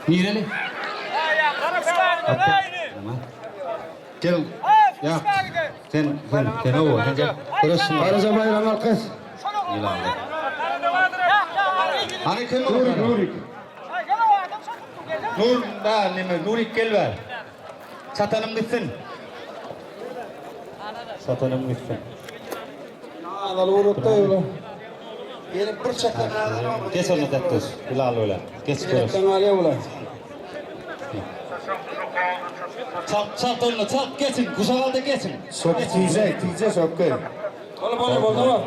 Nireli? Gel. Ýa. Sen, sen, sen owa, sen gel. Göreşsin. Garaja baýragyny al kes. Ýylanly. Hany kim o? Nurik, Nurik. Nur, da, neme, Nurik gel bär. Çatanym gitsin. Çatanym gitsin. Analy urupda ýola. Ýene bir çatan Geç onda Detduş. Bilal öyle. Geç görüş. Sen alýa ola. Çalt, çalt onu, çalt geçin. Kuşak aldı geçin. Sok tize, tize sokku. Bol bol boldy mı?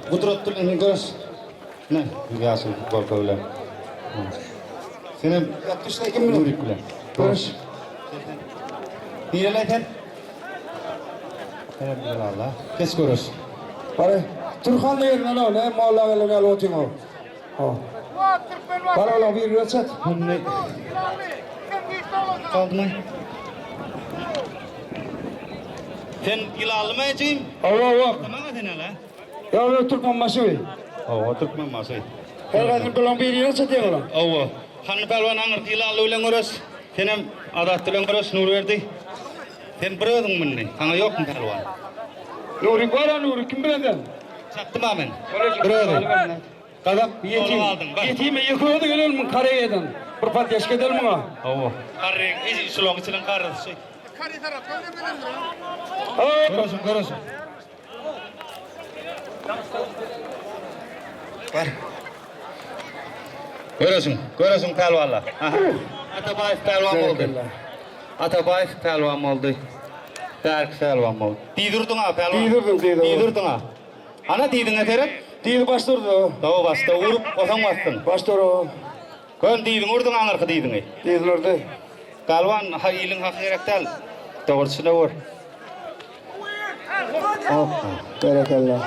Kudret bilen görüş. Ne? Ýaşyl futbolka bilen. Senem Ýatgyşda kim bilen? Nurik bilen. Görüş. Nireli sen? Senem Bilal. Geç görüş. Bari Turhan yerine ne ne molla gelen al otin o. Ha. Bari ola bir reçet. Ne? Kaldı mı? Sen ýylanlymy ejim? Awa awa. Tamam sen hele. Ya ben Türkmen maşy. Awa Türkmen maşy. Her gaýsy bilen bir reçet ýa ola. Awa. Hany pälwan aňyrky ýylanly bilen görüş. Senem Azat bilen görüş Nur berdi. Sen bir özüň mindi. Sana ýokmy pälwan? Nuri bara Nuri kim bilen den? Çatdym ha men. Bir özüň. Gazak Yetim. aldyň bak. Yetime ýeködi gelen mun Koreýadan. Bir poddeşka edel muňa. Awa. Garry, izi şulaň içiniň garrysy. Ha. Görüşün, görüşün. Bar. Görüşün, görüşün pälwanlar. Aha. Atabaýew pälwan boldy. Atabaýew pälwan boldy. Berk pälwan boldy. Diýdirdiň ha pälwan. Diýdirdim, diýdirdim. Diýdirdiň ha. Ana diýdiňe seret. Diýdi baş durdy. Dawa başda urup, osaň basdyň. Baş durdy. Gön diýdiň urduň aňyrky diýdiňi. Diýdilerdi. Pälwan ha iliň haky gerek däl. Dogrusyna vur. Berekella.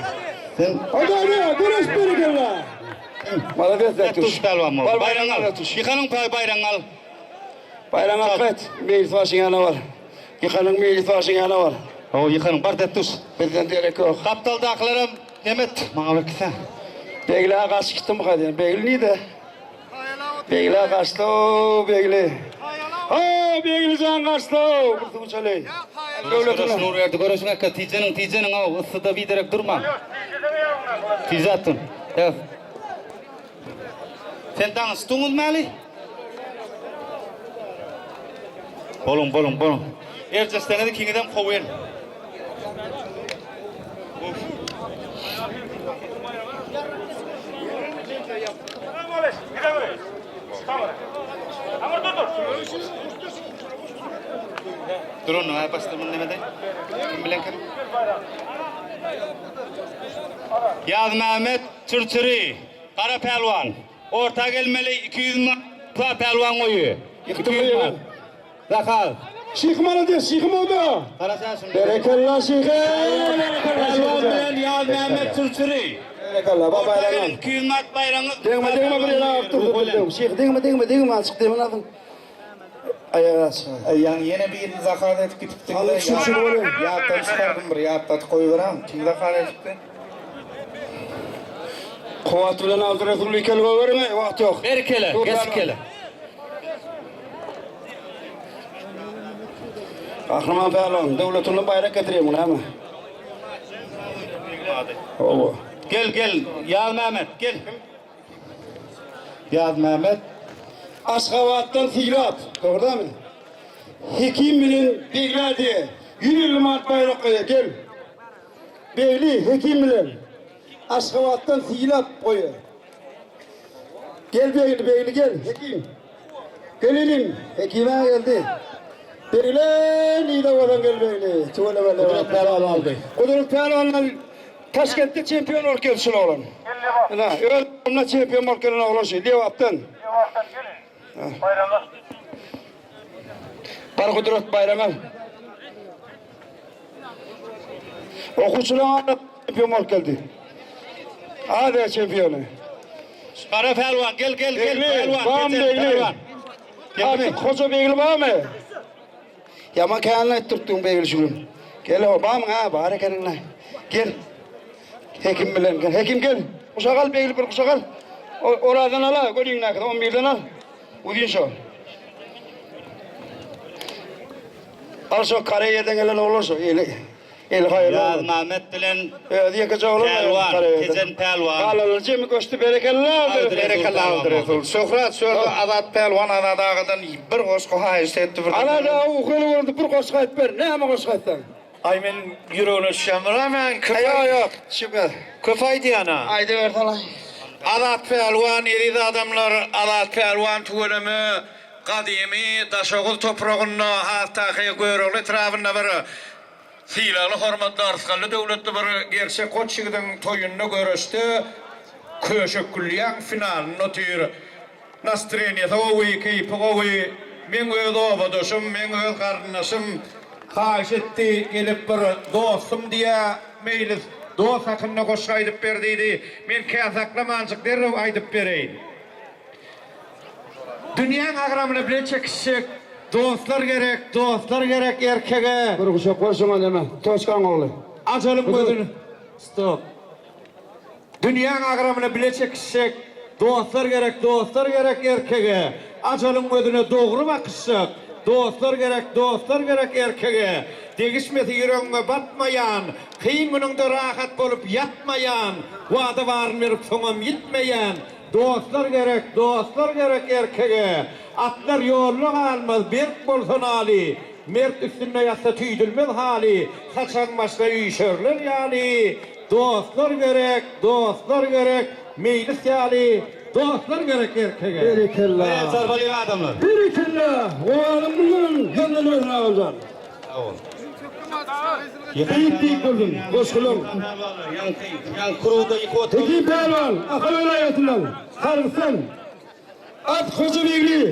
Sen Hadi hadi görüş berekella. Malades Tuş pälwan boldy. Bar Baýragyňy al. bayragyňy tuş. Ýykanyň pay baýragyňy al. Bayragyňy al. Meylis başyň ýana var. Ýykanyň meylis başyň ýana var. O ýykanyň bar dep tuş. Bizden derek yok. Gapdaldakylaram Mehmet maňa bir kise. Begli ağa karşı gittim hadi. Begli neydi? Begli ağa kaçtı o Begli. Ha Begli can kaçtı o. Kurtu uçalı. Görüşün Nur verdi. Görüşün akka tijeniň tijeniň o yssyda bir derek durma. Tije atın. Evet. Sen daňyş duňuz mäli? Bolun bolun bolun. Ercestene de kiňidem kowyň. Durun ha bastırmın demedi. Kim bilen kim? Yaz Mehmet Çırçırı, Kara Pälwan. Orta gelmeli 200 ma pälwan goýy. Yıktım 200 ya. ma. Zakal. Şeyh malades şeyhim oldu. Kara sensin. Berekella şeyhe. Berekella Pälwan şeyhe. bilen Yaz Mehmet Çırçırı. Berekella baba Orta bayragyňy. gelin 200 mat baýragyňy. Degme degme bir yere aktı. Şeyh degme degme degme açık degme lazım. Ayağı aç. Yani yine bir zakat edip gidipti. Alıp şu şu böyle. Yattan çıkardım bir yattan koyuveram. Kim zakat edipti? Kuvat bilen aldı Resulü ikel goýberme, wagt ýok. Berkele, Dur, geskele. Kahraman pälwan, döwletinden baýrak getirýär muny hemme. Owa. Gel gel Yaz Mehmet gel. Yaz Mehmet. Aşgabatdan Sigrat, dogry mı? Hekim bilen Begler diye 150 manat baýrak goýýar, gel. Begli Hekim bilen Aşgabatdan Sigrat goýýar. Gel Begli, Begli gel, Hekim. Gelelim, Hekime geldi. Begli, nide bolan gel Begli. Tüwele Kudret Pälwan aldy. Kudret Pälwandan Taşkentde çempion bolup geldi şul oglan. Ina, öz ogluna çempion bolup gelen oglan şu, Lewapdan. Bar Kudret bayram al. Okuçular çempion bolup geldi. Hadi çempiyonu. Kara Pälwan gel gel gel Begli, Pälwan. bam gel, Begli. Pälwan. Artık koca Begli var mı? Yaman kayanla ettirttin Begli şu gün. Gel o bam ha bari kendine. Gel. Hekim bilen gel. Hekim gel. Kuşak al Begli bir kuşak al. Orazdan al-a, göniňdäkisi on birden al. Uzyn şo. Al şo Koreýadan gelen oglan şo. Eli eli haýyrly. Ýazmämmet bilen Özi ýekeje oglan Pälwan, Koreýadan. Tejen pälwan. Galanlar jemi göçdi berekella. Berekella Abdyresul. Şöhrat şöyle Azat Pälwan Azat agadan bir goşgy haýyşt etdi bir. Azat aga ukyly boldy bir goşgy aýdyp ber. Näme goşgy aýtsaň? Aý men ýüregine düşýän bir men köp Ýok ýok şübhe. Köp aýdýan-a. Aýdybersene. Azat Pälwan eziz adamlar Azat Pälwan tüweleme gadymy Daşoguz topragynda has takygy Görogly etrabynda bir sylagly hormatly arsgally döwletli bir gerçek goç ýigidiň toýunda göreşde köşek gülýäň finalynda otyr. Nastreniýasy gowy, keýpi gowy. Meň öz obadaşym, meň öz garyndaşym haýyş etdi, gelip bir dostum diýýä, Meýlis, dost hakynda goşgy aýdyp ber diýdi. Men kän saklamanjyk derrew aýdyp bereýin. Dünýäň agramyny bile çekişjek dostlar gerek, dostlar gerek erkege. Bir guşak bar şoňa neme, toçkaň ogly. Ajalyň gözüni. Stop. Dünýäň agramyny bile çekişjek, Dostlar gerek, dostlar gerek erkege. Ajalyň gözüne dogry bakyşjak, Dostlar gerek, dostlar gerek erkege. Degişmesi ýüregiňe batmaýan, Kyn günüňde rahat bolup ýatmaýan, Wada baryn berip soňam ýitmeýän, Dostlar gerek, dostlar gerek erkege. Atlar ýolda galmaz, berk bolsa naly, Mert üstünde ýatsa tüýdülmez haly, Saçagyň başyna üýşerler ýaly. Dostlar gerek, dostlar gerek, meýlis ýaly, Dostlar gerek erkege. Berekella. Eý sarpalyň adamlar. Berekella. Owazyň mundan hemden özüne agamjan. Sag bol. Beýik beýik bolsun goşgulaň. Ýaňky ýaňky kruwda ýykyp oturan. Hekim pälwan Ahal welaýatyndan Sargytdan At Hojabegli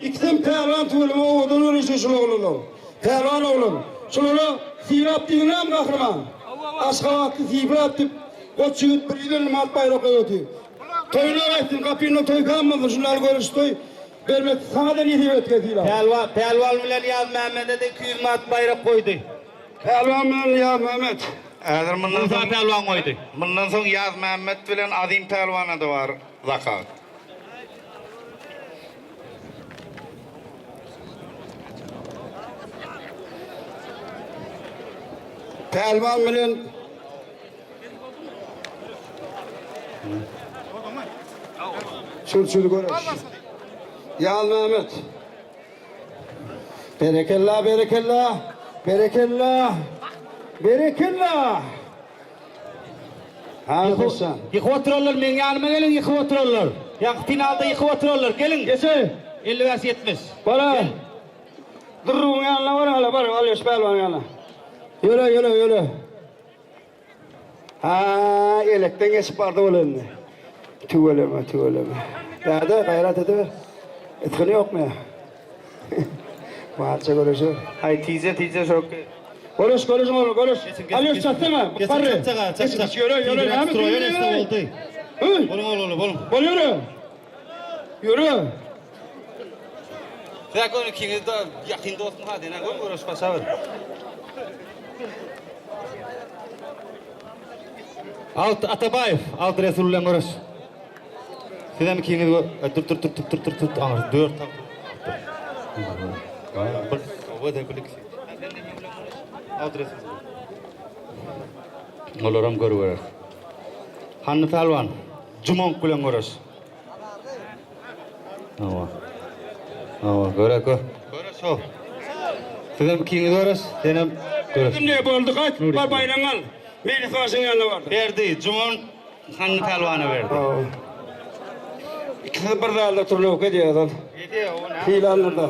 ikisem pälwan tüweleme owadan göreşýär şul oglanlar. Pälwan oglan. Şulara Sylap diýdiňlämi gahryman? Aşgabatly Sylap diýip goç ýigit bir 150 manat baýrak goýdy. Toýuna gaýtsyn gapynda toý galmasyn şunlar göreş toý bermek saňa-da nesip etgey Sylap. Pälwan Pälwan bilen Ýazmämmede-de 200 manat baýrak goýdy. Pälwan bilen Ýazmämmet. Häzir mundan Musa soň Pälwan goýdy. Mundan soň Ýazmämmet bilen Azim Pälwana-da bar zakaz. Pälwan bilen Çürçüli göreş. Ýazmämmet. Berekella, berekella, berekella, berekella. Hä, Ýykyp oturanlar meň ýanyma geliň ýykyp oturanlar. Ýaňky finalda ýykyp oturanlar geliň. Geçe. 55 70. Bara. Durruň ýanyna bar hala bar, Alýoş pälwanyň ýanyna. Ýöre, ýöre, ýöre. Ha, elekden geçip bardy ol indi. Tüweleme, tüweleme. Däde, gaýrat ediber. Itgini ýokmy ýa? Barça göreşer. Aý tije tije şok. Göreş, göreş oğlum, göreş. Alýoş çatsana, Geçin çatjak ha, çatjak. Ýöre, ýöre, näme Stroýa boldy. Hı? Boluň oğlum, boluň. Bol ýöre. Ýöre. Sen ikiniz de ýakyn dostum ha, dene gör göreş başa bir. Alt Atabaýew, Alt Resul bilen göreş. Siz hem ikiniz gör, e, dur dur dur dur dur dur dur aňyr dört tam. Bir, o da bir ikisi. Alt Resul. Olaram görüberer. Hanny Pälwan, Jumonk bilen göreş. Hawa. Hawa, göre gör. Göreş o. Siz hem ikiniz göreş, sen hem göreş. Ne boldy gaýt, bar baýragyňy al. Meýlis başyň ýanyna bar. Berdi, Jumon Hanny Pälwana berdi. İkisi bir zalda turlawka edýär. Hilanlarda.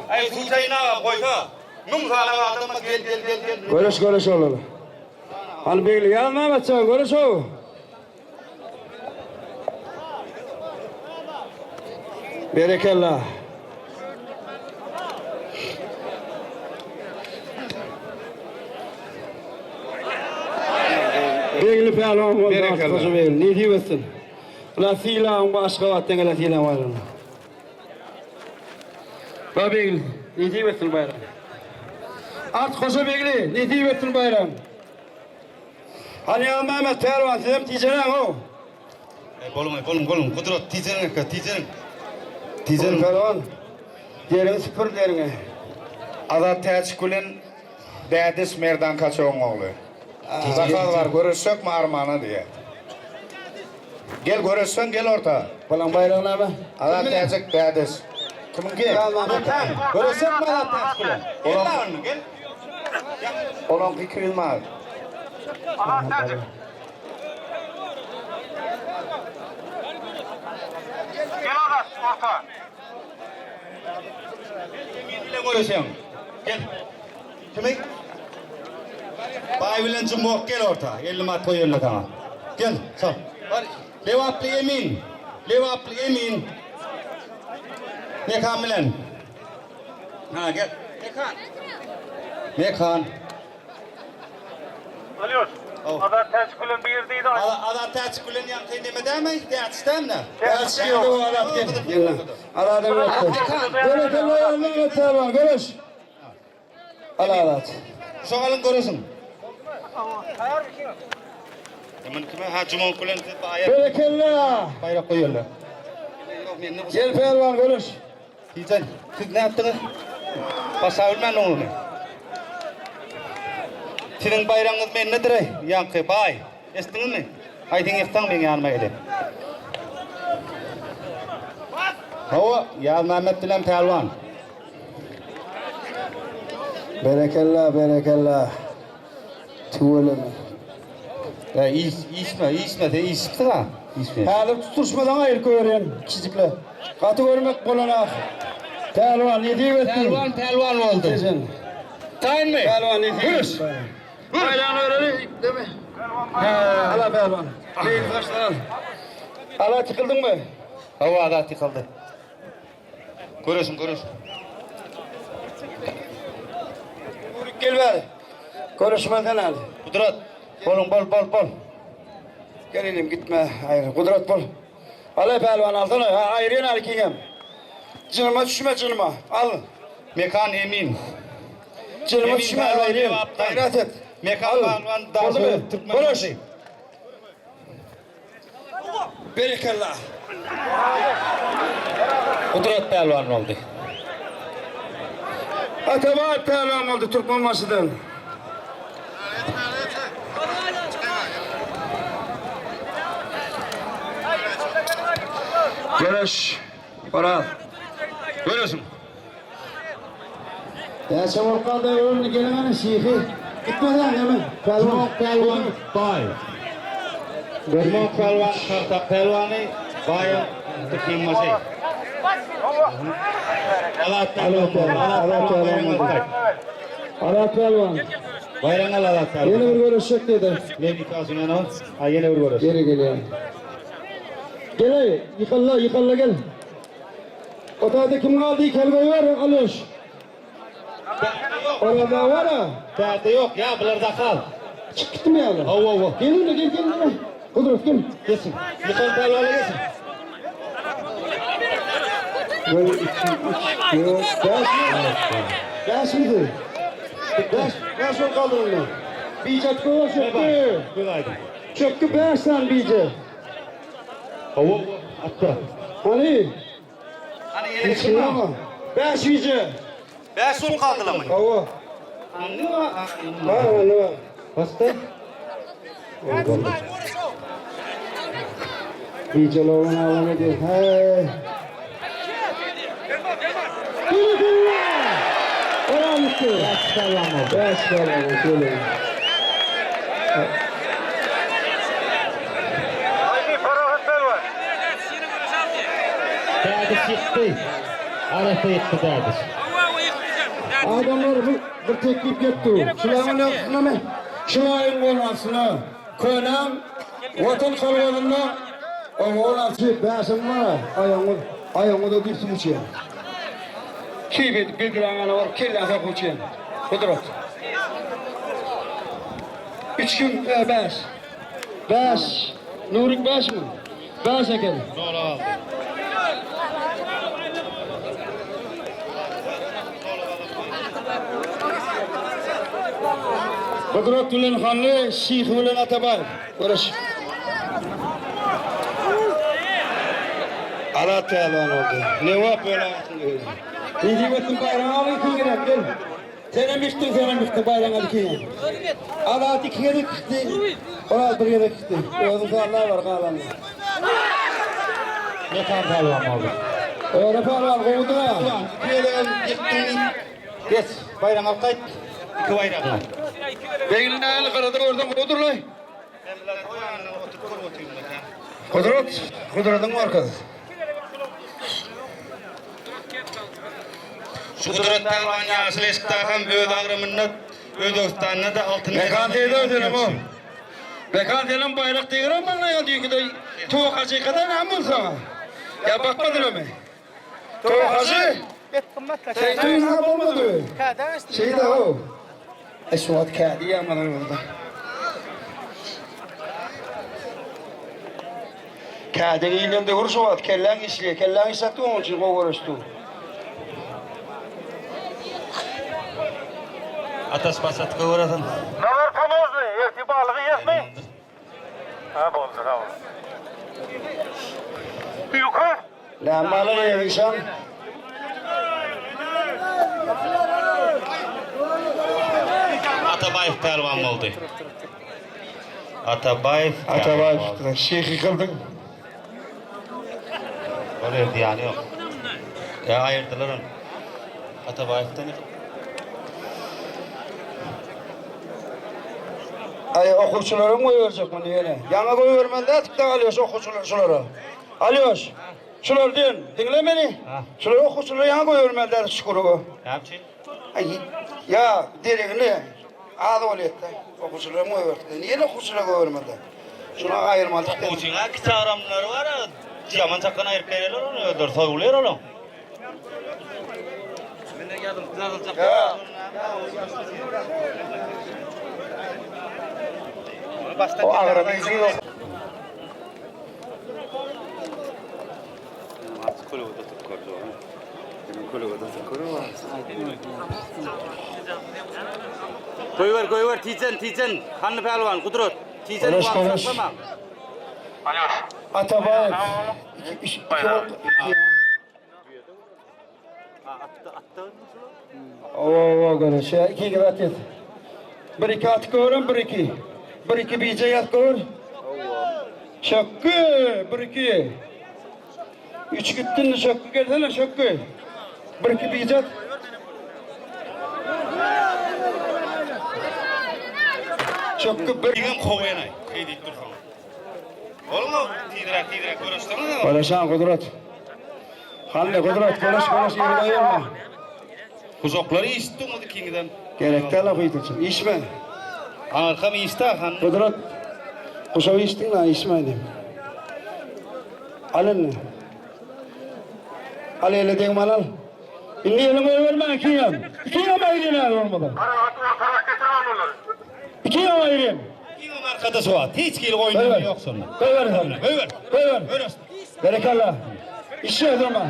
Aý, Huseýin aga goýsa, 1000 sany adama gel gel gel gel. Göreş göreş olar. Hany begli ýaz Mehmetjan göreş o. Berekella. Begli pälwan boldy. Berekella. Hoja begli. Nesip etsin. La sylagyň bu Aşgabatdan gelen sylag baýragyny. Ba begli, nesip etsin baýragyny. Art Hoja begli, nesip etsin baýragyny. Hany Ýazmämmet pälwan sizem tijeneň-ow. Eý boluň-eý boluň boluň Gudrat tijeniň eke tijeniň. Tijeniň. Pälwan deriňi süpür deriňi. Azat Täjik bilen Dädiş Merdan Kaçogyň ogly. Zakaz bar göreşjekmi armana diýýär. Gel göreşseň gel orta. Bulaň baýragy näme? Azat Täjik Dädiş. Kimiňki? Göreşjekmi Azat Täjik bilen? Gel gel. Olaňky 200 manat. Azat Täjik. Gel Azat orta. Emin bilen göreşeň. Gel. Kimi? Baý bilen Jumok gel orta. 50 manat goýarlar saňa. Gel, sal. Bar. Lebaply Emin. Lebaply Emin. Mekan bilen. Ha gel. Mekan. Mekan. Alýoş. Azat Täjik bilen bir diýdi. Azat Täjik bilen ýaňky neme dämi? Täjik dämi? Täjik geldi o Azat gel. Gel lan. Azadam ýokdy. Berekella Ýazmämmet pälwan göreş. Al Azat. Şogalyň göreşiň. Emin kime? Ha Jumok bilen siz baýa. Berekella. Baýrak goýarlar. Gel pälwan göreş. Tijen, siz ne yapdyňyz? Başa bilmän oňuny. Siziň baýragyňyz mendedir ey, ýaňky baý. Eşitdiňizmi? Haýsyň ýyksaň meň ýanyma gel. Hawa, Ýazmämmet bilen Pälwan. Berekella, berekella. Tüweleme. E, iş, işme, işme, sen işipsiň ha. Işme. Häzir tutuşmadan aýryp goýberýän kiçijikle. Gaty görmek bolan-ah. Pälwan nesip etsin. Pälwan, pälwan boldy. Tejen. Taýynmy? Pälwan nesip etsin. Baýragyny bereli, demi. He, ala pälwan. Beýik saçlar al. Ala çykyldyňmy? Hawa, azat ýykyldy. Göreşiň, göreş. Nuruk gel bäri. Görüşmezden al. Gudrat, boluň, bol, bol, bol. Gel inim gitme aýry. Gudrat bol. Alay pälwan alsana. Ha aýyrýan al ikiňem. Jynyma düşme jynyma. Al. Mekan Emin. Jynyma Emin düşme pälwan aýyrýan. Lebapdan. Gaýrat et. Mekan Al. pälwan Boldumy? Daşoguz Türkmen Görüş. başy. Berekella. Gudrat pälwan boldy. Atabaý pälwan boldy Türkmenbaşydan. Göreş. Oraz. Göreşiň. Näçe bolup galdy öwrümli geleňene şyhy. Gitmeden neme? Pälwan. Pälwan baý. Jumok pälwan Kartak pälwany, baýam Türkmenbaşy. Azat pälwan boldy. Azat pälwan boldy. Azat pälwan. Baýragyňy al Azat pälwan. Ýene bir göreşjek diýdi. Men ýykalsyn ýene. Ha ýene bir göreş. Geri gelýär. Gel eý, ýykylla, ýykylla gel. O taýda kim galdy? Kel goýber, Alyş. Orada bar ha. Täze ýok, ýa bular zakal. Çyk gitdimi ýaly? Hawa, hawa. Gel indi, gel, gel, gel. Gudrat gel. Geçin. Ýykal pälwana geçin. Bir, iki, üç, dört, bäş mi? Bäş miydi? Bäş, bäş ol kaldı onda. Bije kowa çöktü. Göz aýdyň. Çöktü bäş tane bije. Hawa, atda. Hani? Hani ýene Hiç ama. Bäş bije. Bäş ol kaldylar Hawa. Var var var. Basta. Bije lolan avlan ediyor. Hey. Biri Oran gitti. Bäş pälwan boldy. Bäş pälwan oldu. Şöyle. Haydi Parahat Pälwan. Dädiş ýykdy. Arasa ýykdy dädiş. Adamlar bu bir teklip getdi. Şularyň ýasyna mı? Şularyň bolmasyna. Könäm Watan kolgozynda 16 bäşim var. Aýaňyz aýaňyz da bir suw içýär. Keyif edip bildiren var, kelle sokup içýär. Kudret. Üç gün, e, beş. Beş. Nurik beş mi? Beş eken. Doğru aldy. Gudrat bilen Hally, Şyhy bilen Atabaýew. Göreş. Azat pälwan boldy. Lebap welaýatynda geldi. Nesip etsin baýragyňy al ikiň gezek gel. Senem ýykdyň senem ýykdyň baýragyňy al ikiňem. Azat iki gezek ýykdy. Oraz bir gezek ýykdy. Özüň sallap bar galanyny. Mekan pälwan boldy. Öre pälwan gowudyr-a. Iki gezegem ýykdyň diýip. Geç, baýragyňy alyp gaýt. Iki baýragyňy. Begli nähili gyrada görseň gowudyr-laý. Gudrat, gudratyňy görkez. Şu Gudrat pälwan ýaşyl eşikdäkem öz agramynda Özbegistanda-da altyn Mekan teyze özelim o. Mekan senem baýrak degiren maňa ýa düýküde Towakajyka-da näme boldy saňa? Ýa bakmadylarmy? Towakajy! Seýtüýn ha bolmady. Şeýde ho. Ay şu wagt kädi ýamalar boldy. Kädi giýlende gör şu wagt kelläň işleýär. Kelläň işläpdi onuň üçin gowy göreşdi. Ataş başlatdy göwresin. Nazar pomozny, ertir balygy iýesmi? Ha boldy, sag bol. Ýuka. Näme balygy iýeň işan? Atabaýew pälwan boldy. Atabaýew Atabaýew şeýhi kyldyň. Ol ýerde ýany ýok. Ýa aýyrdylar ony. Atabaýewden ýykyp. Aý okuwçylaram goýberjek muny ýene. Ýaňa goýbermeli däldik-de Alýoş okuwçylary şulara. Alýoş, şular diýen, diňle meni. Şular okuwçylary ýaňa goýbermeli däldik şu gruba. Näme üçin? Aý, ýa deregini az bolýar-da. Okuwçylaram goýberdik. Niýe okuwçylara goýbermeli? Şuny aýyrmalydyk. Okuwçyň-a kiçi agramlylary bar, ýaman çakgan aýryp bererler ony özleri soýulýar olaň. O agramy güýji ýok. Goýber, goýber, tijen, tijen. Hanly pälwan, gudrat. Tijen Göreş, wagt göreş. saklama. Atabaýew. Iki, üç, iki bol. Iki. Owa, owa, göreş. Ýa, iki iki at ýet. Bir iki at görem, bir iki. Bir iki bije ýat gör. Şökgi, bir iki. Üç gitdin, şökgi gelsene, şökgi. Bir iki bije at. Şökgi bir. Diňem kowaýanaý, şeý diýip dursaň. Bolma, tizräk, tizräk göreşseňiz. Göreşen Gudrat. Hany Gudrat, göreş, göreş, ýerde ýörme. Gujaklary işitdiňiz ikiňizem. Gerek däl o üçin. Işme. Arkam işdi han. Gudrat. Guşagy işdiň la, işme indi. Al elini. Al ele degme al. Indi elini goýberme ikiňem. Ikiňem aýryn häzir bolmasa. Parahat ortarak getir olary. Ikiňem aýryn. Ikiňem arkada suwat. Hiç hili oýnuň ýok şonda. Goýber sen. Goýber. Goýber. Göreş. Berekella. Işle durma.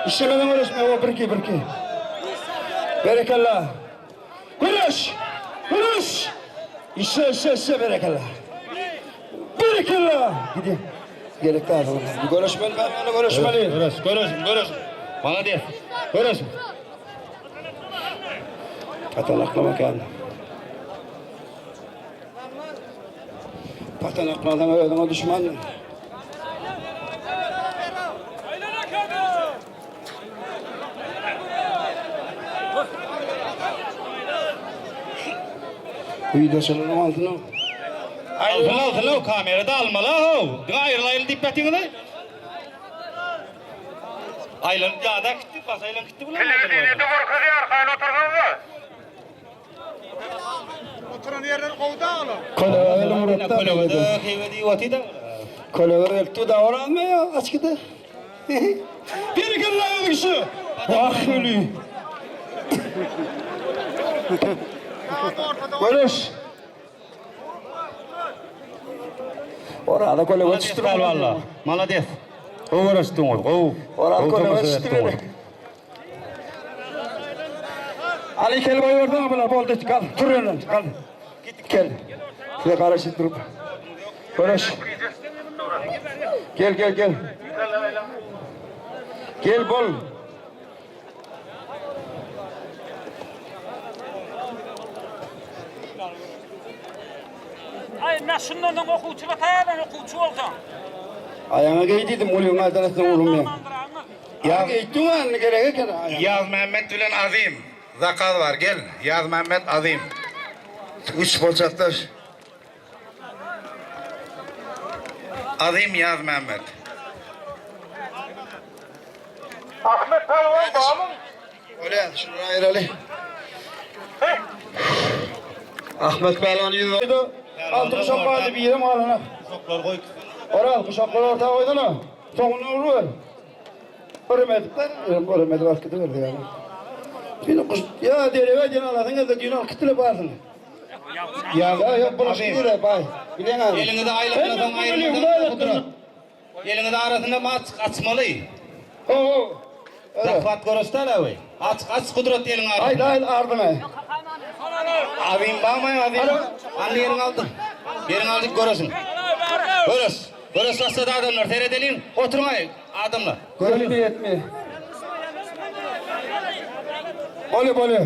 İşlemeden göreşme. O bir iki bir iki. Berekella. Göreş. Göreş. İşle işle işle berekella. Berekella. Gidin. Gerek däl. Göreşmeli ben öyle göreşmeli. Göreş, göreş, göreş. Молодец. Göreş. Patanaklama geldi. Patanakladan özüňe düşman. Uydaşylygyň altyny. Altyn altyn o kamerada almaly how. Diňe aýryl aýryl diýip ýatyňyz. Aýlanyp ýada gitdi, bas aýlanyp gitdi bular. Telewideniýede görkezýär, haýyn otursaňyzda. Kölegeli Muratda. Kölegede heýwe diýip otyda. Kölegeli gelipdi da oranmy ya aç gidi. Berekella ögüşü. Ah ölü. Göreş. Orada kölegeli Molades pälwanlar. Molades. Gowy göreşdiňiz, gowy. Orada Gowy kölegeli tomaşa etdiňiz. Ali kel goýberdi bular boldy kal tur önden kal. Gel. Size garaşyp durup. Göreş. Gel gel gel. Gel bol. Aý, na şundan soň okuwçyga taýýarlan, okuwçy bolsaň. Aýaňa geý diýdim, ulyň adalatyna urum men. Ýaz Geýtdiň indi gerek eken aýaňa. Ýazmämmet bilen Azym. Zakaz bar, gel. Ýazmämmet Azym. Üç bolçakdaş. Azym Ýazmämmet. Ahmet pälwan barmy? Bolýar, şulary aýyraly. Ahmet pälwan ýüz Alty guşak galdy, birem galana. Guşaklary goý. Oral, guşaklary orta goýsana. Soňuna uruber. Göremedikler, göremedik alyp gidiberdi ýaly. Düýn guş, ýa derege diýen alasyň gelse düýn alyp gitdiler barsyny. Ýa, Ýa ýok bulaşyk ýere baý. Bileň abi. Eliňizi aýlaklasaň aýyrmasaň gudrat. Eliňizi arasynda açyk açmaly. Ho ho. Zahwat görüşdäl abi. Açyk aç gudrat eliň Aýda arasynda. aýda ardyňa. Azim barmy azim? Anny ýeriň aldy. Ýeriň aldy göresiň. Göres. Göres başlady adamlar seredeliň. Oturyň aý adamlar. Görülme ýetme. Bolýa bolýa.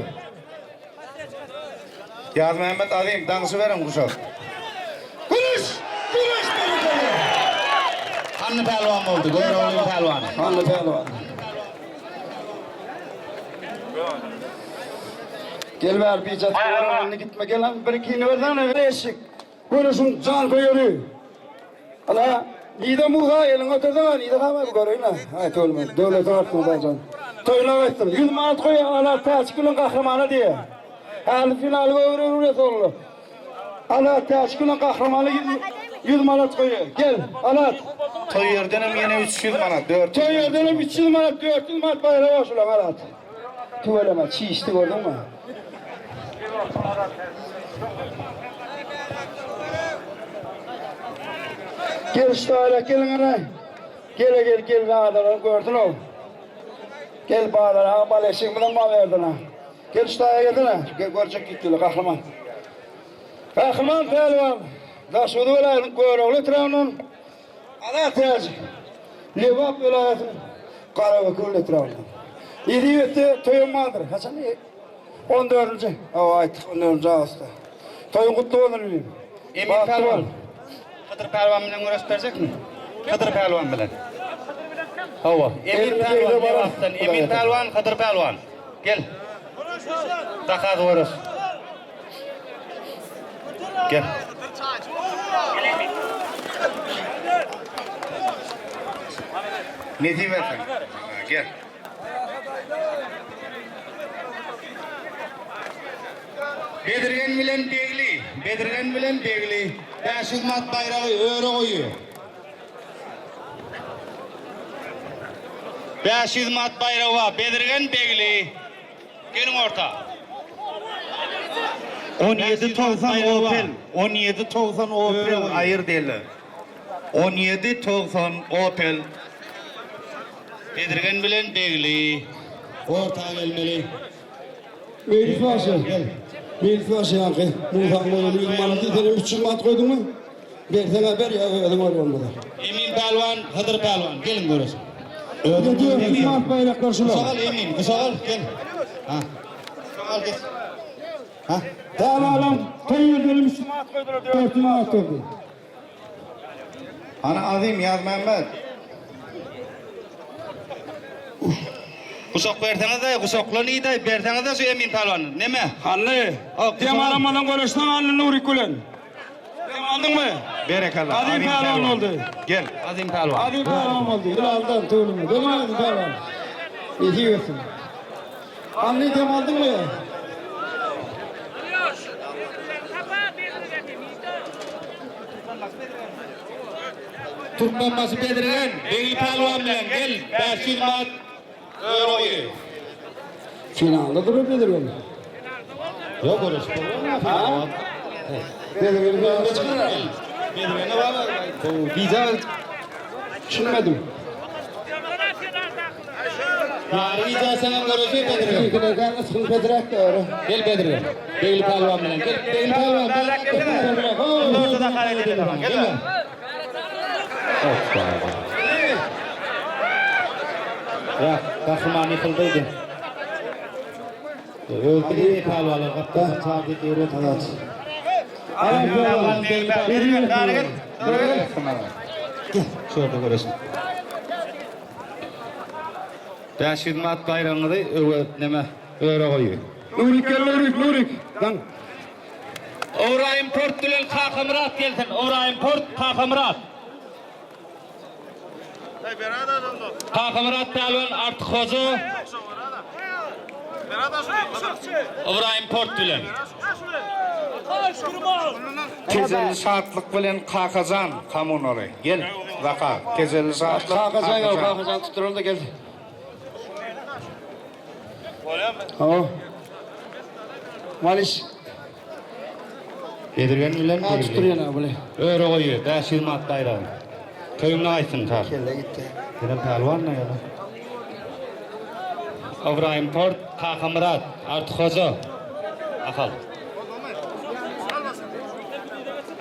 Ýazmämmet Azim, daňşyberiň guşak. Güreş! Güreş berekella! Hanly pälwan boldy, Göroglyň pälwany. Hanly pälwan. Gel bäri bijat göroglyny gitme gel han bir ikini bersene eşik. Güreşiň jan köýeri. Ala Nide Musa eliňi oturdyň Nide hama göreýin ha. Aý tölme. Döwletiň artsyny Hudaýjan. Toýuna gaýtdym. 100 manat goý ala Täçik bilen gahrymana diýe. Häli finaly göwre öwre soldy. Ala Täçik bilen gahrymana 100 manat goý. Gel Alat. Toý ýerdenem ýene 300 manat, 400. Toý ýerdenem 300 manat, 400 manat baýrak bar şulaň Alat. Tüweleme çişdi gördüňmi? Gel şu taýla geliň ene. Gele gel gel adamlar görsün o. Gel bazara ha bal eşigimizden mal verdin ha. Gel şu taýa gelsene. Gel görjek gitdiler gahryman. Gahryman pälwan. Daşoguz welaýatynyň Görogly etrabyndan Azat Täjik. Lebap welaýatynyň Garabekewül etrabyndan. Nesip etse toýum bardyr. Haçan? 14-nji. Hawa aýtdyk 14-nji awgustda. Toýuň gutly bolsun inim. Emin Bagtly pälwan. bol. Hydyr pälwan bilen göreşip berjekmi? Hydyr pälwan bilen. Hawa. Emin Elini pälwan ýere barar. Lebapdan. Emin pälwan, Hydyr pälwan. Gel. Zakaz göreş. Gel. Nesip etsin. Gel. Bedirgen bilen Begli, Bedirgen bilen Begli 500 manat baýragy öre goýuyor. 500 manat baýragy bar. Bedirgen Begli. Geliň orta. 17.90 Opel, 17.90 Opel. Aýyr diýildi. 17.90 Opel. Bedirgen bilen Begli. Orta gelmeli. Meclis başı. Meclis başı yankı. Musa Moğol'un 100 manatı senin 300 manat koydun mu? Versene ver ya özün var olmadı. Emin Pälwan, Hydyr Pälwan. Geliň görüş. Öyle diyor 100 manat bayraklar şular. Kuşak al Emin, kuşak al gel. Ha. Kuşak al geç. Ha. Tamam toy ödelim 300 manat koydular. 400 manat koydu. Ana Azim Ýazmämmet. Kuşak berseňiz de, kuşakla niydi, berseňiz de şu Emin Pälwan. Neme? Hanlı. Dem aramadan görüşten Hanlı Nuri Gülen. Dem aldın mı? Berekella. Azim pälwan oldu. Gel. Azim Pälwan. Azim pälwan oldu. Hilaldan tüylümü. Değil mi Azim pälwan? İyi olsun. Hanlı dem aldın mı? Türkmenbaşy Bedirgen, Begli Pälwan bilen gel 500 manat öre goýuyor. Finalda durup Bedirgen. Yok görüş. Bedirgen finalda çıkar. Bedirgen'e bağlı. Bize Düşünmedim. Ýary gijä senem göreşi Bedirgen. Ýigidegen ysgyn pedrek dogry. Gel Bedirgen. Begli pälwan bilen. Gel Begli pälwan. Gel. Ya, Gahryman ýykyldydy. Öz bilýän pälwanlar gapdaldan çagyrdy diýip Talat. Şu ýerde göreşin. 500 manat baýragyňyzy öwe neme öre goýuň. Nurik gel Nurik Nurik. Lan. Ybraýym Port bilen Kakamyrat gelsin. Ybraýym Port, Kakamyrat. Kakamyrat pälwan Artyk hoja. Ybraýym Port bilen. Tejelli şatlyk bilen Kakajan kommunaly. Gel, Zaka. Tejelli şatlyk. Kakajan ýok, Kakajan tutduralım da gel. Bolýarmy? Maliş. Bedirgen bilen Ha tutdurýan ha bile. Öre goýy, 500 manat baýragyny. Toýuňda aýtsyn tar. Kelle gitdi. Gelen pälwan ne ýa? Ybraýym Port, Kakamyrat, Artyk hoja. Ahal.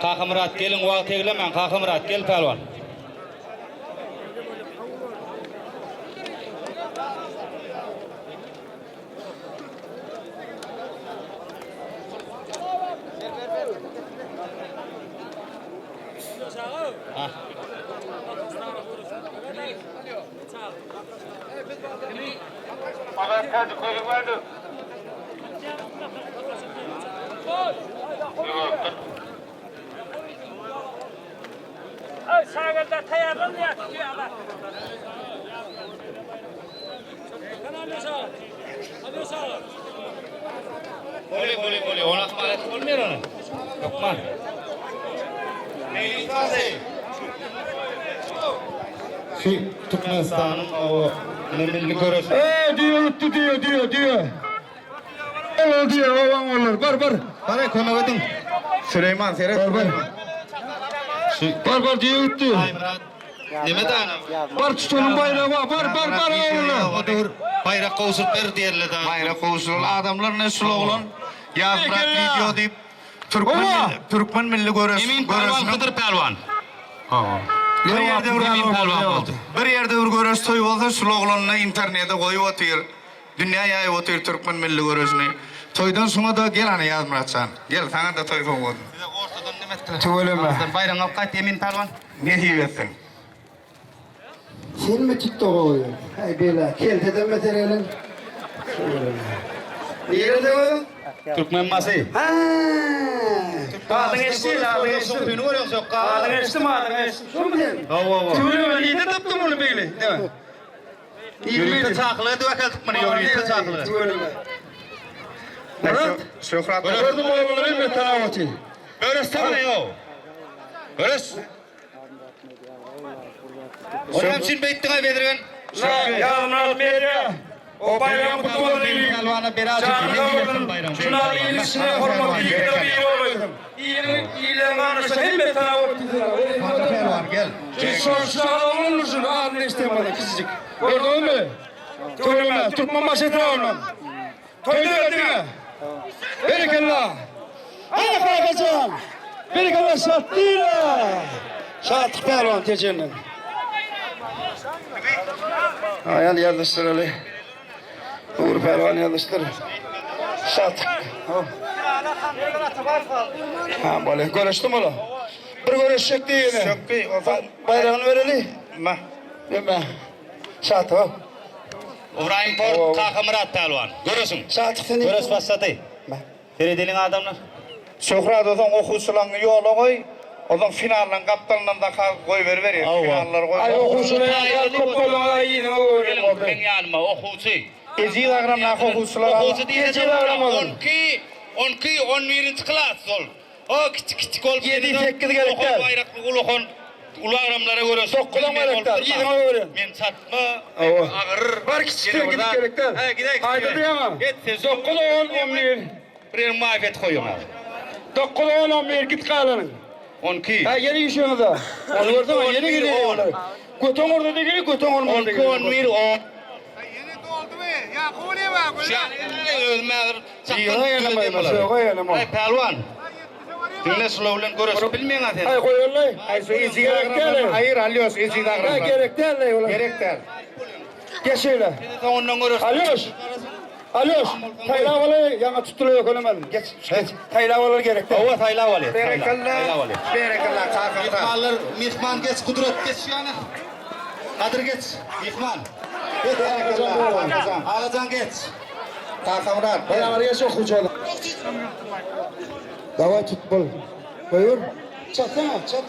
Kakamyrat geliň wagt eglemäň Kakamyrat gel pälwan. Şagirtler taýýarlanýar. Boli boli boli ona ahmal etip bolmaýar ony. Hökman. Şu Türkmenistanyň o milli göreş. Eee diýe utdy diýe diýe diýe. Ol diýe owaň olar. Bar bar. Bara kömek ediň. Süleyman seret. Bar bar. Şu Bar bar diýe utdy. Aýmyrat neme dana? Bar tutanyň baýragy bar. Bar bar bar owaňlar. Dur. Baýrak gowşuryp ber diýerler da. Bayrak gowşurul adamlar ne şul oglan? Ýazmyrat Berekella. video diýip Türkmen Owa. milli, Türkmen milli göreş Emin pälwan göreşiniň Hydyr pälwan. bir ýerde bir Emin pälwan boldy. Bir ýerde bir göreş toý bolsa şul oglanyny internete goýup otyr. Dünýä ýaýyp otyr türkmen milli göreşini. Toýdan şoňa da gel ana Ýazmyratjan. Gel saňa da toý sowgadym. Size ortadan neme etdiler? Tüweleme. Baýragyňy alyp gaýt Emin pälwan. Nesip etsin. Sen mi tutdy gowy? Hay bela, kelteden beter elin. Nirede özüň? Türkmenbaşy. Ha. Adyň eşdi, adyň eşdi. Seni görüyorum çok. Adyň eşdi, adyň eşdi. Şol mu sen? Hawa hawa. Tüweleme, nirede tapdın bunu beýle? Değil mi? Ýörite çakylygy dökeldik muny, ýörite çakylygy. Tüweleme. Murat. Şöhrat. Gördüm oğlanları bir taravatı. Göreş tamam yo. Göreş. Olam üçin beýtdiň ay Bedirgen. Ýazmyrat media. O bayram kutlu olsun. Pälwana beraat Çağırın. Şuna iyilişine hormatly ýigitler bir bolsun. İyinin iyilerin arasında hemme tarafı Pälwan gel. Şu şunu adını istemedi küçücük. Gördün mü? Tüweleme, Türkmenbaşy etrabyndan. Toýda geldiňe. Berekella. Ana Kakajan. Berekella Şatlyra. Şatlyk pälwan Tejenden. Aýal ýazdyşdyraly. Uğur pälwan ýazdyşdyr. Şatlyk. Ha, bole. Görüşdüm ola. Bir görüşjek diýene. Şökki, o Baýragyny bereli. Ma. Neme? Şatlyk. İbrahim Port Kakamyrat pälwan. Göreşiň. Şatlyk seni. Göreş başlady. Seredeliň adamlar. Şöhrat ozan okuwçylaryny ýola goý. Ozan finaldan gapdalyndan da goý ber ber. Finallar goý. Ay okuwçylar ýa köp bolmaga ýygyna Geliň goýuň. men ýanyma okuwçy. Ejiz agramly okuwçylar. Okuwçy diýse Ejiz agram olar. 12 12 11-nji klas ol. O kiçik kiçik bolup Yedi, sekiz gerek däl. Baýrakly uluhan ulu agramlara göre Dokuzam gerek däl, ýygyna goýuň. Men çatma, Awa. agyr. Bar kiçikler gidip gerek däl. He, gidek. Aýda diýemem. Git sen. 9 10 11. Bir yerin muafiyet koyuň abi. 9 10 11 git galanyň. 12. Ha ýene işiňiz. Onu gördün mü? Ýene geliyor. Götün orada da geliyor, götün orada da 12 geliyor. 11 10. Özüm häzir çakdan düzedeyim bulary. Aý pälwan. Diňle şular bilen göreşip bilmeýäň-a sen. Aý goýaly. Aý şu eji gerek däl. Aýyr alýos ejiz agramdan. Gerek däl olar. Gerek däl. Geç şeýle. Soňundan göreş. Alýoş. Alýoş. Saýlap alaý, ýaňy tutdular ýökelemem. Geç, geç. Saýlap alar gerek däl. Hawa saýlap alýar. Berekella. Berekella kakam. Myhmanlar, myhman geç, Kudret geç şu ýana. Kadyr geç, myhman. Geç Berekella. Agajan geç. Kakamyrat. Beraber geç okuwçy. Daway tut bol. Goýber. Çatsana, çat.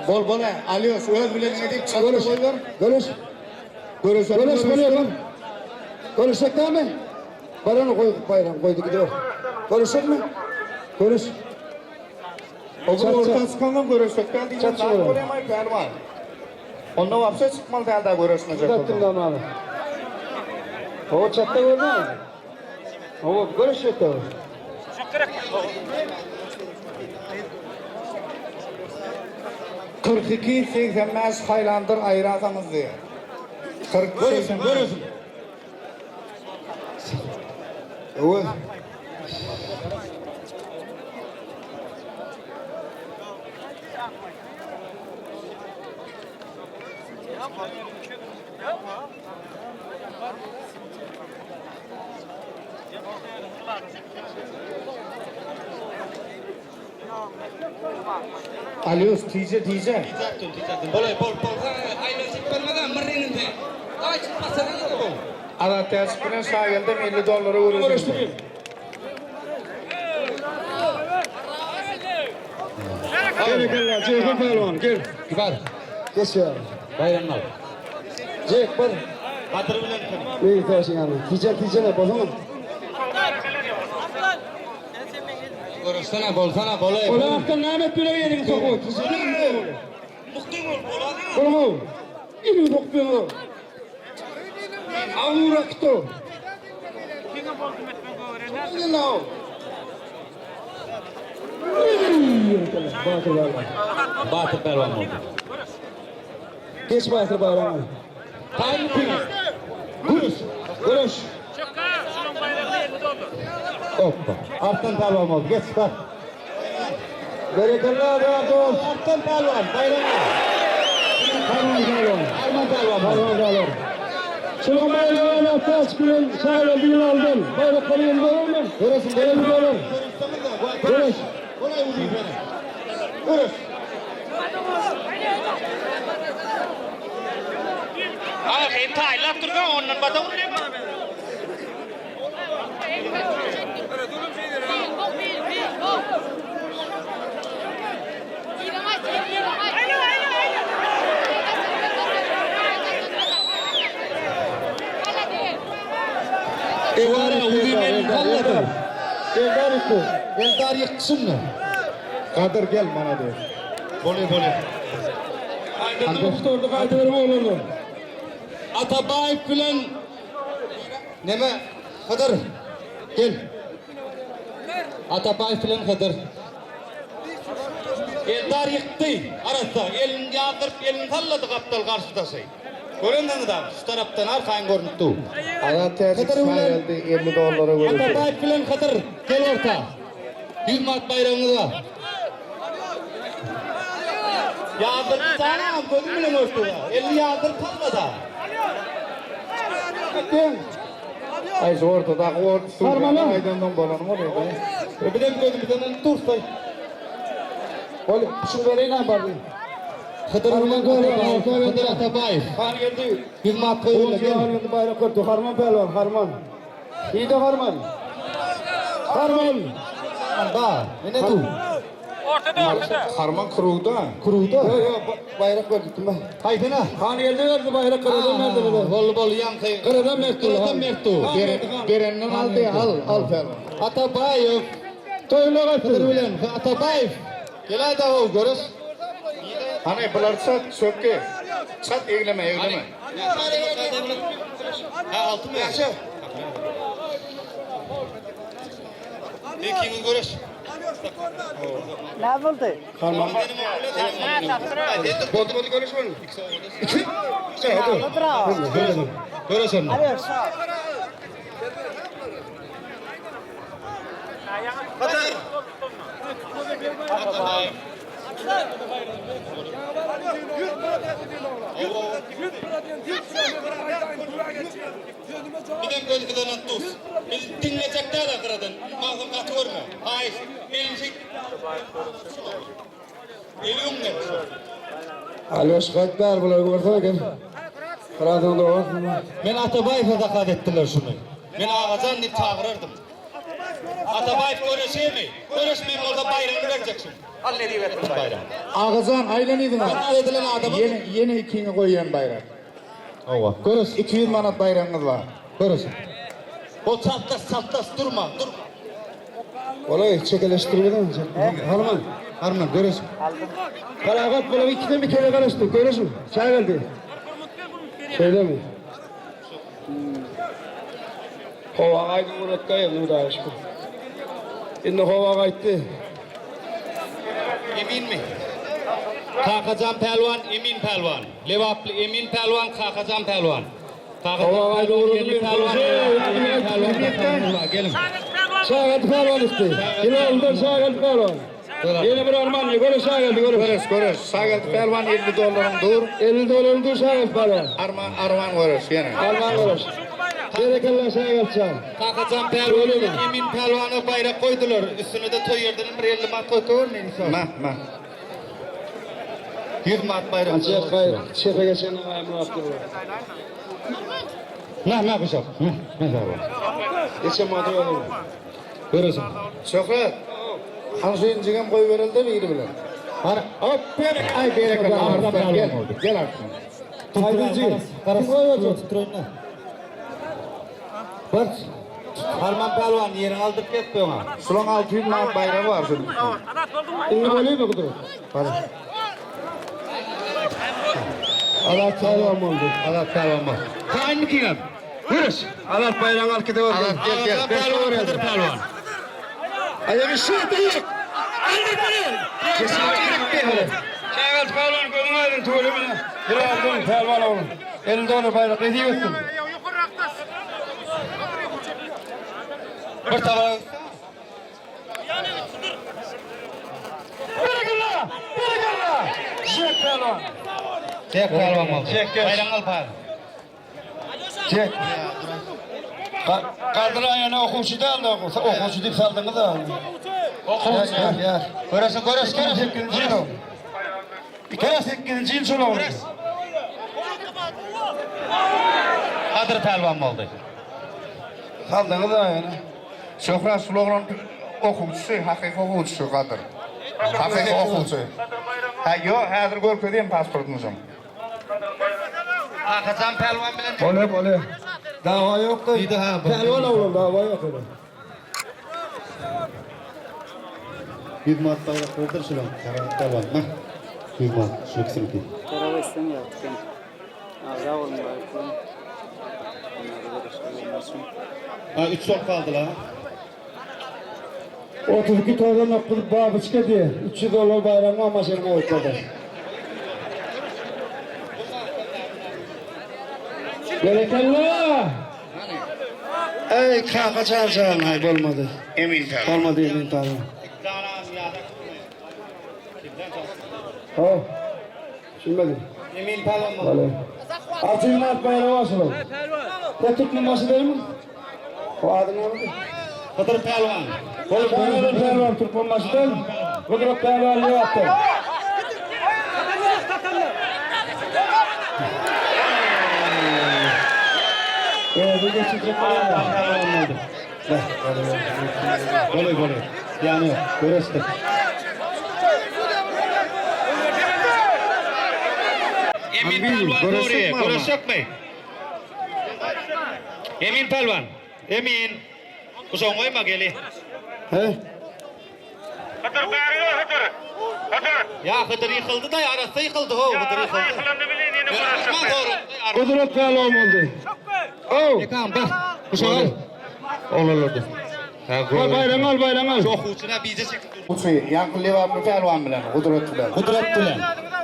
Bol bol alýos öz bilen edip çat Görüş. goýber. Görüş. Görüş. Görüş bolýar. Görüşek dämi? Barany goý bayram goýdy gidiyor. Görüşek mi? Görüş. O Çat, orta çat. çıkandan görüşsek däl diýen Çat zat şöyle. bolýar pälwan. Onda wapşe çykmaly däl da görüşmejek Çattım da abi. O çatta gördün mü? O görüşek de. Kyrk iki 85 haýlandyr aýrasaňyz diýär. 42 Görürsün, görürsün. O. Alýos tije tije. Tijattın, tijattın. Bolay, bol, bol. Aýlanşyp bermeden mırrinin de. Ay çıkmasana da bu. Azat Täjik bilen Şageldim 50 dollara görüşdü. Gel gel Ceyhun Pehlivan gel. Kibar. Geç ya. Bayramlar. Ceyhun bar. Kadyr bilen kim? Ne taşın yani? Tice tice ne bozamam. Görüşsene, bolsana, bolay. Ola hakkın Mehmet bile yerini sokuyor. Tice ne? Oğlum. İni soktu. Avura kito. Batır bayram. Batır pehlivan oldu. Geç Batır bayramı. Tayin kim? Görüş. Görüş. Hoppa. Arttan pehlivan oldu. Geç bak. Berekella be dost. Arttan pehlivan, bayramlar. Harman pehlivan. Arman pehlivan. Harman pehlivan. Çılgın bayrağı taş bilen şahane bir aldın. Bayrakları elinde olur mu? Görürsün, Elinde olur. Görüş. Kolay vurayım beni. Görüş. Ah, hem taýlap durgan, ondan bata vurayım. Eldar Eldar, Eldar yıktı. Eldar ýykdyşynmy? Kadyr gel bana diyor. Bolay bolay. Doktordu kaydı verme olurdu. Atabaýew bilen neme Hydyr gel. Atabaýew bilen Hydyr. Eldar ýykdy. Arassa elini ýazdyryp elini sallady gapdal garşydaşy. Görendiňiz da şu tarapdan arkaýyn görünüp dur. Azat Täjik Hydyr bilen Şageldi 50 dollara görüşdü. Atabaýew bilen Hydyr gel orta. 100 manat baýragyňyz bar. Ýazdyrdy tanam gözüm bilen görüşdü. Elini ýazdyryp sallady. Ay şu ortadaky orta Harmana. Aydandan bolanı oluyor. Bizem gözümüzden dursay. Ol, şunu vereyim ha bari. Hydyr bilen Atabaýew, Hydyr Atabaýew. Han geldi. 100 manat goýup gel. Harman bayrak gördü. Harman pehlivan, harman. İyi de harman. Harman. Ba, ne tu? Harman kuruda. Kuruda. Yok yok bayrak gördü. Haýdyna. Han geldi verdi bayrak kıradan verdi. Bol bol ýaňky. Kıradan verdi. Kıradan verdi. Berenden aldı al al pehlivan. Atabaýew Toyla Hydyr kaçtı. bilen Atabaýew. Gel da o görüş. Hani bular çat sökke. Çat egleme egleme. Ha altı mı? İkinci görüş. Ne oldu? Harman. Boldy boldy görüş boldy. Bravo. Görüş onda. Alıyor. Hydyr. Atabaýew. Bizem göz gyzanak dus. Biz diňlejek däl-ä gyradan. Magtym gaty görme. Haýyş. Elini çek. Eli öňden. Alýoş gaýt bäri bulary görsene gel. Gyradan dogarsyn. Men Atabaýewe zakaz etdiler şuny. Men Agajan diýip çagyrardym. Atabaýew göreşemi? Göreşmeýin bolsa baýragyny berjek şuň. Al nesip etsin baýrak. Agajan aýlan yzyňa. Zakaz edilen adama. Ýene ýene ikiňi goýýan baýrak. Hawa. Göreş 200 manat baýragyňyz bar. Göreş. Bol çaltlaş çaltlaş durma durma. Olay çekeleştirmeden. Harman. Arman göreş. Karagat bolup ikiden bir kere karıştı. Görüşün. Çay geldi. Şöyle mi? Hova aydın Murat Kaya Nuray şükür. Şimdi hova kayıttı. Eminmi? Kakajan Pälwan, Emin Pälwan. Lebaply Emin Pälwan, Kakajan Pälwan. Hova aydın Murat Kakajan Pälwan, Emin Pälwan. Geliň. Şagat Pälwan isti. Yine oldu Şagat Pälwan. Yine bir arman göre Şagat göre. Göreş göreş. Sagat Pälwan 50 dollaryň dur. 50 dolar oldu Şagat Pälwan. Arman arman göreş ýene. Arman göreş. Berekella Şagat çal. Kakajan Pälwan, Emin Pälwana baýrak goýdular. Üstüne de toý ýerden bir 50 manat goýup neyse. Ma ma. 100 manat baýrak. Acayip kay. Şefe geçen ayımı yaptı. Na, na guşak. Na, na pälwan. Geçen madde oldu. Göreşiň. Şöhret. Hanşyncygam goý berildi biri bilen. Hara, Hop berek. Ay berekella. Arslan gel. Gel Arslan. Haydıcı. Kim koyacak? Bir. Harman Pälwan ýeriňi aldyryp ketdi oňa. Şulaň 600 manat baýragy bar şunuň. Şimdi böyle mi kudur? Allah sağlam oldu. Azat Pälwan bar. Taýynmy kiňem? Görüş. Allah bayrağını al gidiyor. Azat gel gel. Azat Pälwan, Hydyr Pälwan. Ayağını şu değil. Şagat Pälwan gözüň aydın tüweleme. Bir aldın Pälwan oğlum. 50 dolar bayrak hediye etsin. Bir tabak. Berekella! Berekella! Jek Pälwan. Jek Pälwan boldy. Jek, gel. Baýragyňy al Pälwan. Çek. Kadyr aýana okuwçy däldi, okuwçy diýip saldyňyz da. Okuwçy. Gel gel. Göreşiň, göreş, göreş. 8-nji ýyl. 2008-nji ýyl şol oldu. Kadyr Pälwan boldy. Saldyňyz da aýana. Şöhrat şul oglan okuwçysy, hakyky okuwçysy Gadyr. Hakyky okuwçy. Ha ýok, häzir görkezeyim pasportyny şoň. Kakajan Pälwan bilen Ole ole. Dava yok da. Bir daha. Pehlivan oğlum dava yok öyle. 100 manat baýrak berdir şulan. Pälwan. Nah. 100 manat şu ikisiniňki. Beraber istemiyor artık yani. Ağza olun bari. Onları görüşürüz. Ha 3 sok kaldı la. 32 tane kılıp babıçka diye. 300 dolar bayramı ama şeyine ötedi. Berekella. Ey kaka çarçan ay bolmadı. Emin Pälwan. Olmadı yemin tane. Ha. Şimdi Emin Pälwan boldy. Vale. Altın Mart bayrağı asılı. Ya Türkmen başı değil mi? O adı ne oldu? Hydyr Pälwan. Pehlivan Pehlivan Türkmen başı değil mi? Kudret Pehlivan ne yaptı? Evet, bu geçecek. Pälwan boldy. Bolý bolý. Ýany göreşdi. Emin Pälwan göreşecek doğru. mi ama? Göreşecek mi? Emin Pälwan. Emin. Uşagyň goýma geli. He? Hıdır bäri Hıdır. Hıdır. Ya Hydyr ýykyldy da arasy ýykyldy ho Hydyr ýykyldy. Ýykylanda bilen ýene Görüşme göreşecek. doğru. Kudret Pehlivan oldu. Oh. Ekan bak. Uşağı. Olarlardı. Al bayrağını al bayrağını al. Okuwçyna bize çekip dur. Okuwçy, ýaňky Lebaply Pälwan bilen, Gudrat bilen. Kudret bilen.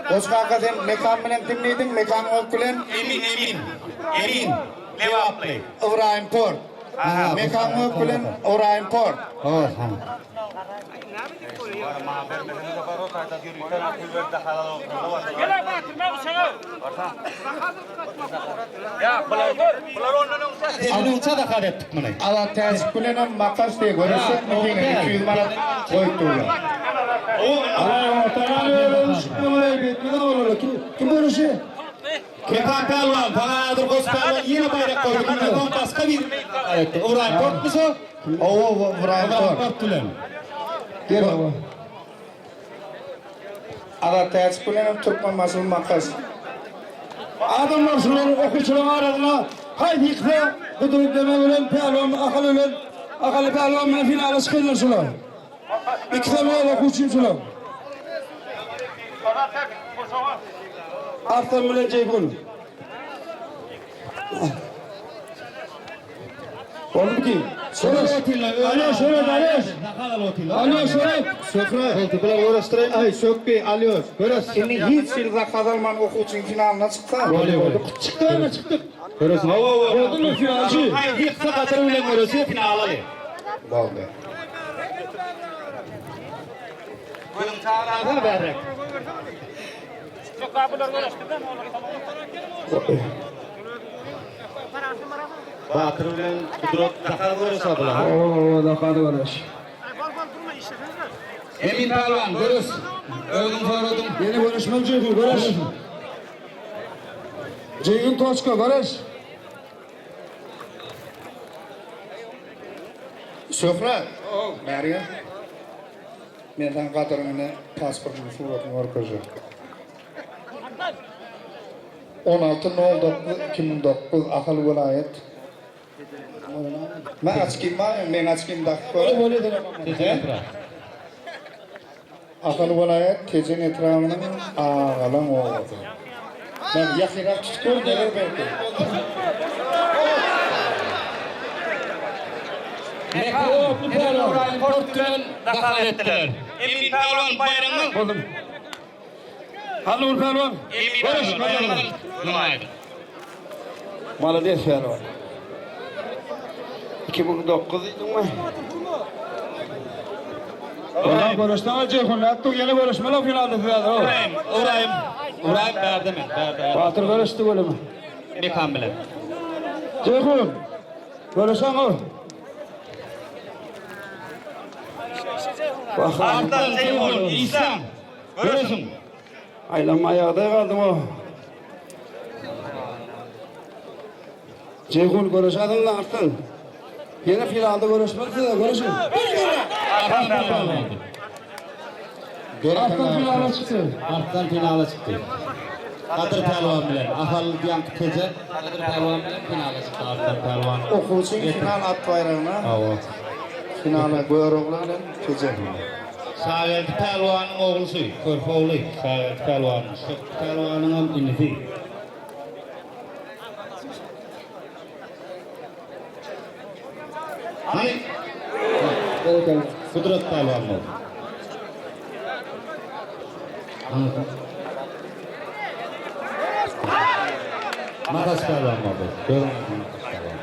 Goç kaka sen mekan bilen kim diýdiň? Mekan ok bilen Emin Emin. Emin. Lebaply. İbrahim Tor. Mekan Gök bilen Oraýym Port. Alynça zakaz etdik muny. Azat Täjik bilen hem Makaş diýe göreşjekmi diýen 200 manat goýup durlar. Kim görüşi? Mekan Pälwan, sana häzir Goç Pälwan ýene baýrak goýdy. Mundan soň başga bir etdi. Ybraýym Portmy şo? Owa, Ybraýym Ybraýym Port. Port bilen. Gel baba. Azat Täjik bilen hem Türkmenbaşyly Makaş. Adamlar şunların okuwçylaryň arasynda haýsy ýyksa Gudrat Deme bilen Pälwan Ahal bilen Ahally Pälwan bilen finala çykarlar şular. Ikisem öz okuwçym şular. Arslan bilen Jeýhun. Oldu ki. Şöyle Alo şöyle alo. Alo şöyle. Söhret. Bular göreşdireýin. Ay Sökbi alýos. Göreş. Indi hiç ýyl zakaz alman okuwçyň finalyna çyksa. Bolýar, bolýar. Çykdy ama çykdyk. Göreşsin. Hawa, hawa. Gördün mü finalci? Ýyksa gadyr bilen göreşi finala alýar. Boldy. Gözüň çagalaryny bärek. Batyr bilen Kudrat zakaz göreşe bular. Oo, dakika göreş. Emin Pälwan göreş. Özüň soradyň. Yeni görüşmeli Ceyhun göreş. Ceyhun Toçko göreş. Söhret. Bäri gel. Men sana gadyryňy pasportyň suratyny görkezjek. 16.09.2009 Ahal welaýat. Men açkim bar, men açkim dakyp gör. Ahal welaýat Tejen etrabynyň Agalan obasy. Men ýakynrak tutup gör, neler belki. Mekan Port bilen zakaz etdiler. Emin Pälwan baýragyny Buldum. Halil Pehlivan. Emin Göreş. Pälwan baýragyny Numaýdy. Malades Pehlivan. 2009 diýdiň mi? Ola görüşden Ceyhun. Hatta yeni görüşmeli finalde finalde. Ybraýym, Ybraýym, Ybraýym bärde men, bärde. Batır görüştü bölümü. Mekan bilen. Ceyhun. Görüşen o. Bak. Arslan Ceyhun, İslam. Göreşiň. Aylanma ayağda kaldım o. Ceyhun görüşadın da arttın. Yine finalde görüşmelisin de görüşün. Arslan Pälwan oldu. Arslan finale çıktı. Arslan finala çykdy. Kadyr Pälwan bilen Ahal Diýanky Teje Kadyr Pälwan bilen finala çykdy Arslan Pälwan. Okuwçyň final at baýragyna Hawa. finala Görogly bilen Tejen. Şageldi Pälwanyň oglusy, körpe ogly Şageldi Pälwanyň, Şökdi Pälwanyň hem inisi. Hani? Kudret Pälwan boldy. Makas Pälwan boldy. Görüň, Makas Pälwan.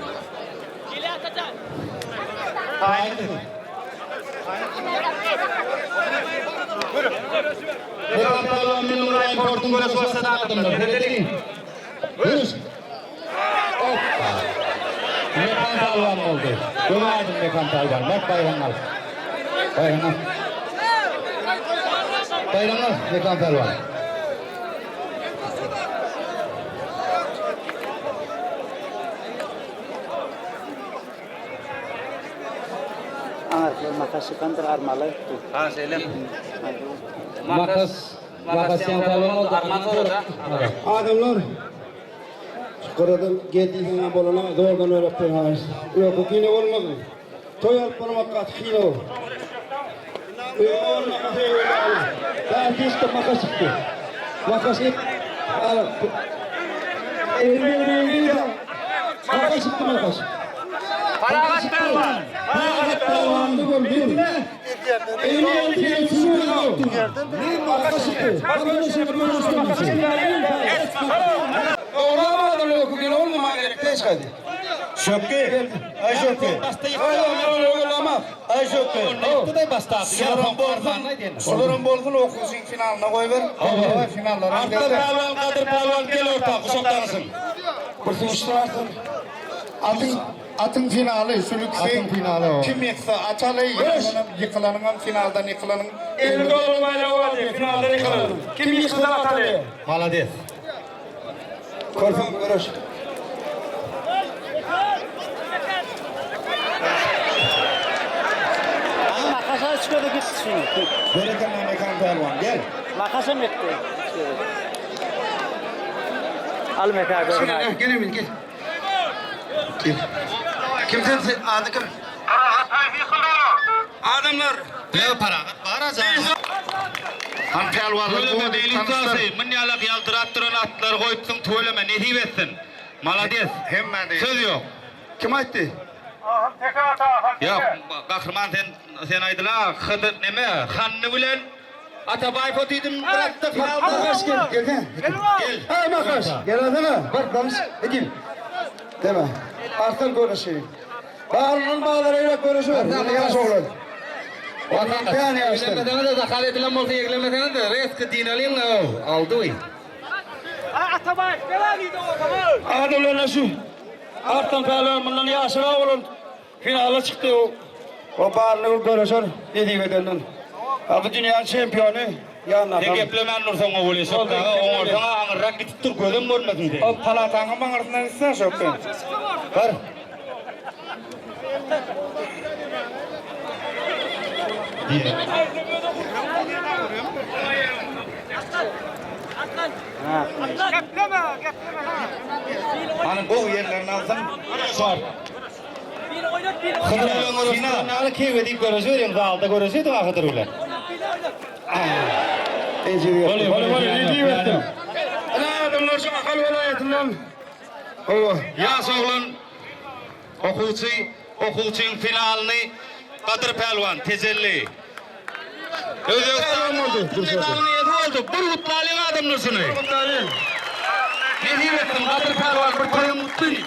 Mekan Pälwan bilen Ybraýym Portuň göreşi başlady adamlar. Seredeliň. Görüş. Hoppa. Mekan Pälwan boldy. Gömäýdim Mekan Pälwan. Bak baýragyny al. Baýragyny al. Baýragyny al Mekan Pälwan. Aňarky makas çykandyr armaly. Ha şeýle. Makas Makas ýan Pälwan boldy. Adamlar. Şu geldiysen bolana zordan öğrettin hayır. Yok bu yine olmadı. Toy alıp bana kat kilo. Yok makas öyle. Belki işte makas çıktı. Makas ilk. Al. Elinde elinde. Makas çıktı makas. Paragat Pälwan. Paragat Pälwan. Elini elini Makas çıktı. Doğrulamadım yok yine olmama gerek teş hadi. Şökki. Aý Şökki. Aý Şökki. Şularam bolsun. Şularam bolsun okuwçyň finalyna goýber. Hawa, finallara. Arslan pälwan, Gadyr pälwan gel orta, guşaklanysyn. Bir suwuşdyrarsyn. Atyň atyň finaly sülüksi. Atyň finaly o. Kim ýyksa ataly, ýykylanyň ýykylanyňam finaldan ýykylanyň. 50 dollar baýragy bardy, finaldan ýykylan. Kim ýykylsa ataly. Malades. Körpeň göreş. Makasa çıkıyordu gitti şimdi. Berekella Mekan pälwan gel. Makasa mı etti? Al Meka görün. Gel Emin gel. Gel. Kim sen sen adı kim? Parahat haýsy ýykyldy? Adamlar. Ne parahat bar aja. Han pälwanlar Tüweleme bu Beýlik tanışlar. Mün ýalak ýaldyrap duran atlary goýupsyň tüweleme nesip etsin. Malades. Hemme Söz ýok. Kim aýtdy? Ahal teke ata, ahal teke. Ýok, gahryman sen sen aýdyla, Hydyr neme, Hanny bilen Atabaýew diýdim, bir atda finalda. Makaş gel gel sen. Gel. Hey Makaş gel alsana. Bak danış. Ekim. Deme. Arslan görüşü. Bağrının bağlarıyla görüşü. Yaş oğlan. Vatandaş. yaşlar. Eglenmesene de zakal edilen bolsa eglenmesene de reski dinalyň aldy. Atabayev gel diýdi Atabayev. Adamlar şu. Arslan pälwan bundan ýaşyra bolan finala çykdy o. O barlygy görüşür dediği edenden. Ha bu dünyanın şampiyonu yanına. Sen geplemän dursaň o bolýa, şokdaga oňarsaň aňyrrak gitip dur, gözüm görmesin diýip. O palataňy maňyrsyndan gitsen Şökki. Bar. Gepleme, gepleme ha. Hani gowy ýerlerini alsam. Şor. Bir oynat, bir oynat. Hydyr bilen görüşýän kewe diýip görüşýär, zalda görüşýärdi Hydyr bilen. Bole bole bole ne diýip Ana adamlar şu Ahal vilayetinden. Owa. Ýaş oglan okuwçy, okuwçyň finalyny Gadyr Pälwan tejelli. Özbegistan oldu. Finalyny ýedi oldu. Bir gutlalyň adamlar şuny. Nesip etsin Gadyr Pälwan bir toýuň gutly.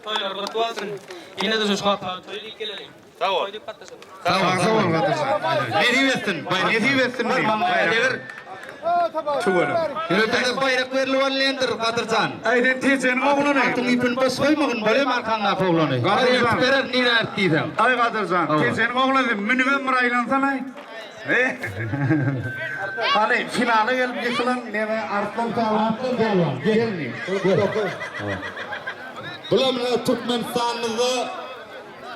Toýlar gutly bolsun. Ýene de şu toý diýip geleli. Sag bol. Toý diýip gatnaşalım. Sag bol Gadyrjan. Nesip etsin. Nesip etsin Baýrak Tüweleme. Ýöne baýrak berilip alyndyr Gadyrjan. Aý sen tejeniň ogluny. Atyň ipini boş goýmagyn, bolem arkaňdaky oglany. Gadyrjan. Berer nire ert diýseň. Aý Gadyrjan, tejeniň ogluny münübem bir aýlansana. Hani finala gelip ýykylan neme Arslan pälwan. Gel. Bular mine Türkmenistan'da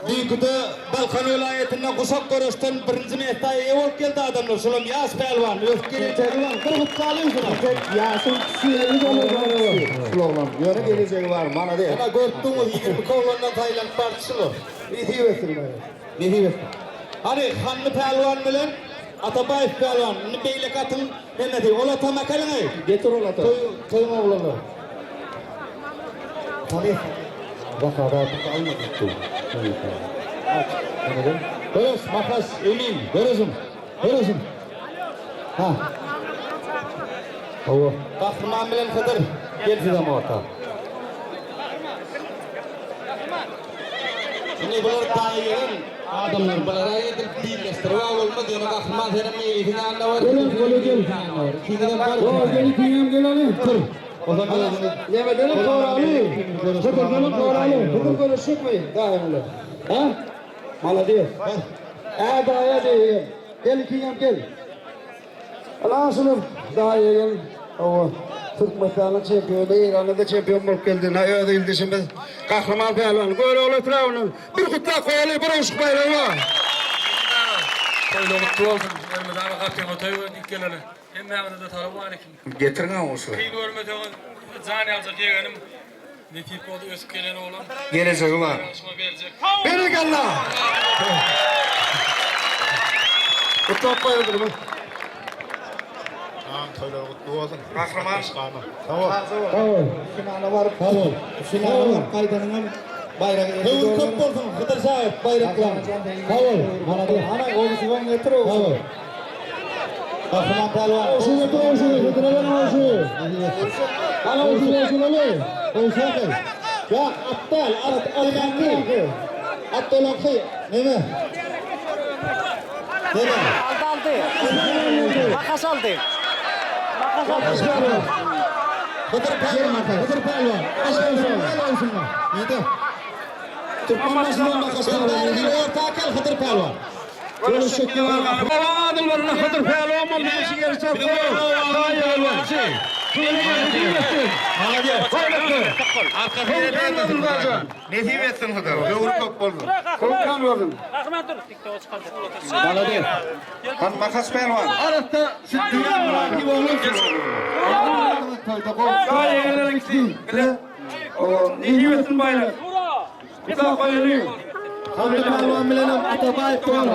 Düýküde Balkan welaýatynda guşak görüşden birinji mesta eýe bolup geldi adamlar. Şulam ýaş pälwan, ösüp gelejegi bar. Bir gutlalyň şuna. Ýaşyň küçüği Şulardan ýöne gelejegi bar, mana diýe. Ana gördüňiz 20 oglandan saýlanyp bardy şular. Nesip etsin. Nesip etsin. Hani Hanly pälwan bilen Atabaýew pälwan, indi beýleki atyň neme diýip, ol ata makalyň. Getir ol ata. Toý toýuň oglanlar. Hany Bakada almadyk bu. Görüş, makas, emin, görüşüm, görüşüm. Ha. Owa. Gahryman bilen Hydyr, gel size orta. Şimdi bular daýyň adamlar bulara edip birleşdirip olmaz ýöne Gahryman seniň meylisini anda var. Gel, gel, gel. Kimden var? Gel, gel, gel, gel, gel. Dur. O zaman Neme dedim toralı. Hıdır dedim toralı. Hıdır görüşük mü? Daimler. Ha? Malades. E daya diyeyim. Gel ikiyem gel. Allah şunu daya gel. O Türkmenistan'ın çempiyonu, İran'da da çempion bolup geldi. Ne öyle ildi şimdi. Kahraman pehlivan. Gör oğlu Firavun'un. Bir kutla koyalı, bir uşuk bayrağı var. Toýlar gutly bolsun. Elmydama gapyňa toý diýip geleli. Hemmämize de salam aleyküm. Getirňe olsun. Kyn görmeseňiz jan ýaljak ýegenim. Nesip boldy ösüp gelen oğlum. Gelejegi bar. Şuna berjek. Berekella. Kutla koyalım. Gahryman Tamam. finala baryp Tamam. finala baryp gaýdanyňam baýragy Höwür köp bolsun Hydyr sahip baýraklar. Tamam. Malades. Ana oguşugan getir Tamam. Gahryman pälwan. Olsun getir olsun. Getir olsun. Ana olsun olsun olsun. Olsun. Ýok, at däl, at olaňky. At olaňky. Neme? Neme? Aldy aldy. Makas aldy. Makas aldy. Hydyr pälwan, Hydyr pälwan. Aşgabatdan bolsun. Nede? Türkmenbaşydan makas aldy. Orta gel Hydyr pälwan. Görüşecek Adamlaryna Hydyr pälwan boldy. Nesip etsin Hydyr. Döwri köp bolsun. Köpkan gördüm. Rahman dur. TikTok'a çıkalım. Malades. Han makas pälwan. Arasda sütlüýän münasip olursun. Sağ yerlere gitsin. Nesip etsin bayrak. Kutlap koyalım. Hamdi Pälwan bilenem Atabaýew dogan.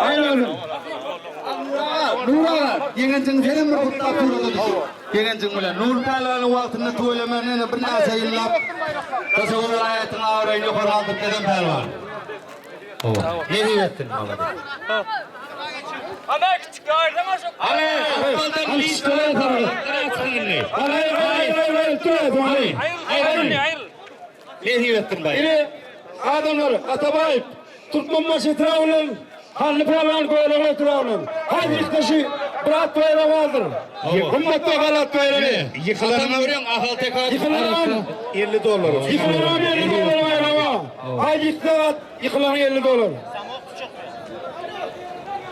Aynen öyle. Nur aga, ýeňenjiň senem bir gutlap surata düşür. Ýeňenjiň bilen Nur Pälwanyň wagtynda tüwelemän ýene bir näçe ýyllap Daşoguz welaýatynyň abraýyny ýokary galdyryp gelen pälwan. Hawa. Nesip etsin malades. Ana küçük ayırdan şu. Hayır hayır hayır hayır. Dur hayır. Ayrıl ayrıl. Nesip etsin baý. Yine adamlar Atabayev, Türkmenbaşı etrafının Hanlı Pälwan Göreň etrafının. Haydi işte Bırak bayrağı aldır. Hümmetli galat bayrağı. Ýykylaryny görüň, Ahal Tekat. Yıkılan 50 dolar olsun. Yıkılan 50 dolar bayrağı. Haydi işte yıkılan 50 dolar.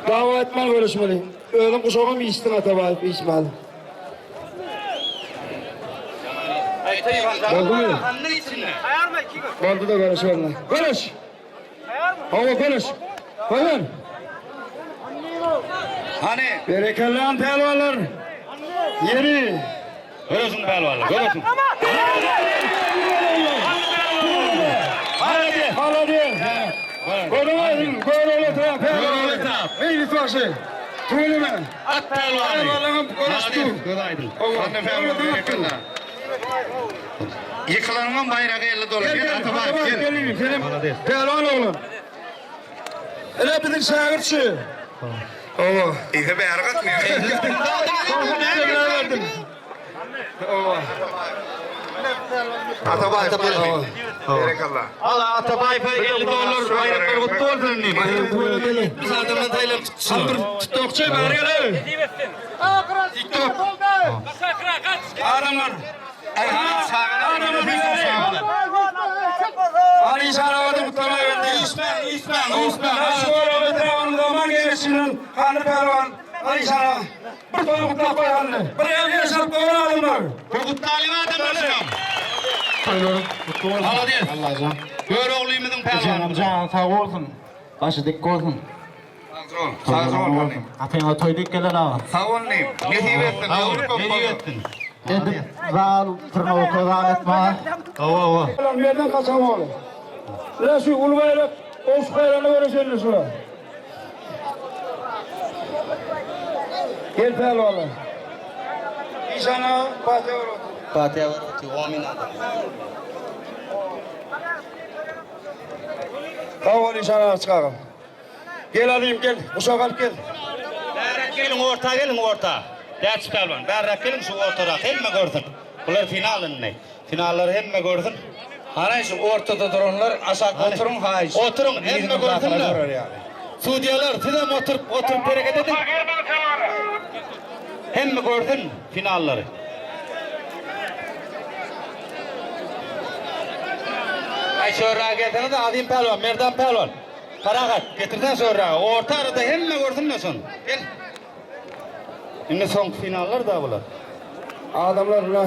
Dava etmen görüşmeli. Özüm kuşağım içtin Atabayev içmedi. Oldu mu? Oldu da görüş verme. Görüş. Hava görüş. Bakın. Hani Berekellan pehlivanlar. Yeri. Görürsün pälwanlar, görürsün. Haladı. Görün, görün etraf. Pehlivanlar. Meclis başı. Tüylüme. At pälwany. Pehlivanların görüştü. Göz aýdyn. Hanlı pälwan berekella. Ýykylandan bayragy 50 dolar. Gel Atabaýew gel. Gelin, senin pehlivan oğlum. Hele bizim şagirtçi. Owa. Eýse bäri gatmaýar. Verdim. Atabaýew gel. Berekella. Ala Atabaýewe 50 dollar baýraklar gutly bolsun diýip. Biz adamdan taýlap çykdy. TikTokçu beri gel. Nesip etsin. TikTok. Sakra kaç. Adamlar. Ali İşaravada kutlama geldi. İsmen, İsmen, İsmen. Aşkora veteranın zaman gelişinin Hanlı Pehlivan Ali İşarava. Bir toyu kutlak koy Hanlı. Bir el gelişip koyun adamlar. Bu gutlalyň adamlar. Malades. Allahjan. Gör oglumyzyň pälwany. Can sag bolsun. Başy dik bolsun. Sag ol Hanly. Atyňa toý dik gelen aga. Sag ol nim. Nesip etsin. Döwri köp Nesip bolsun. etsin. Edip zal tırnağı kozan etme. Hawa hawa. Lan nereden kaçan oğlum? Lan şu ulu bayrak, Oğuz bayrağını vereceksin şuna. Gel pehlivanlar. İnşallah Fatih olur. Fatiha var oty, amin. Sağ ol inşallah çıkalım. Gel alayım gel. Uşak alıp gel. Bärek gelin orta gelin orta. Däç pälwan, bärek gelin şu ortada hemme görsün. Bular final indi. Finallary hemme görsün. Hani şu ortada duranlar aşak oturun haýyş. Oturun hemme görsünler. Sudyalar siz hem oturup oturup bereket edin. Hemme görsün finallary. Ay şöyle gelsene de Azim Pälwan, Merdan Pälwan. Karagat getirsen şöyle. Orta arada hemme görsün de son. Gel. Şimdi son finallar da bular. Adamlar buna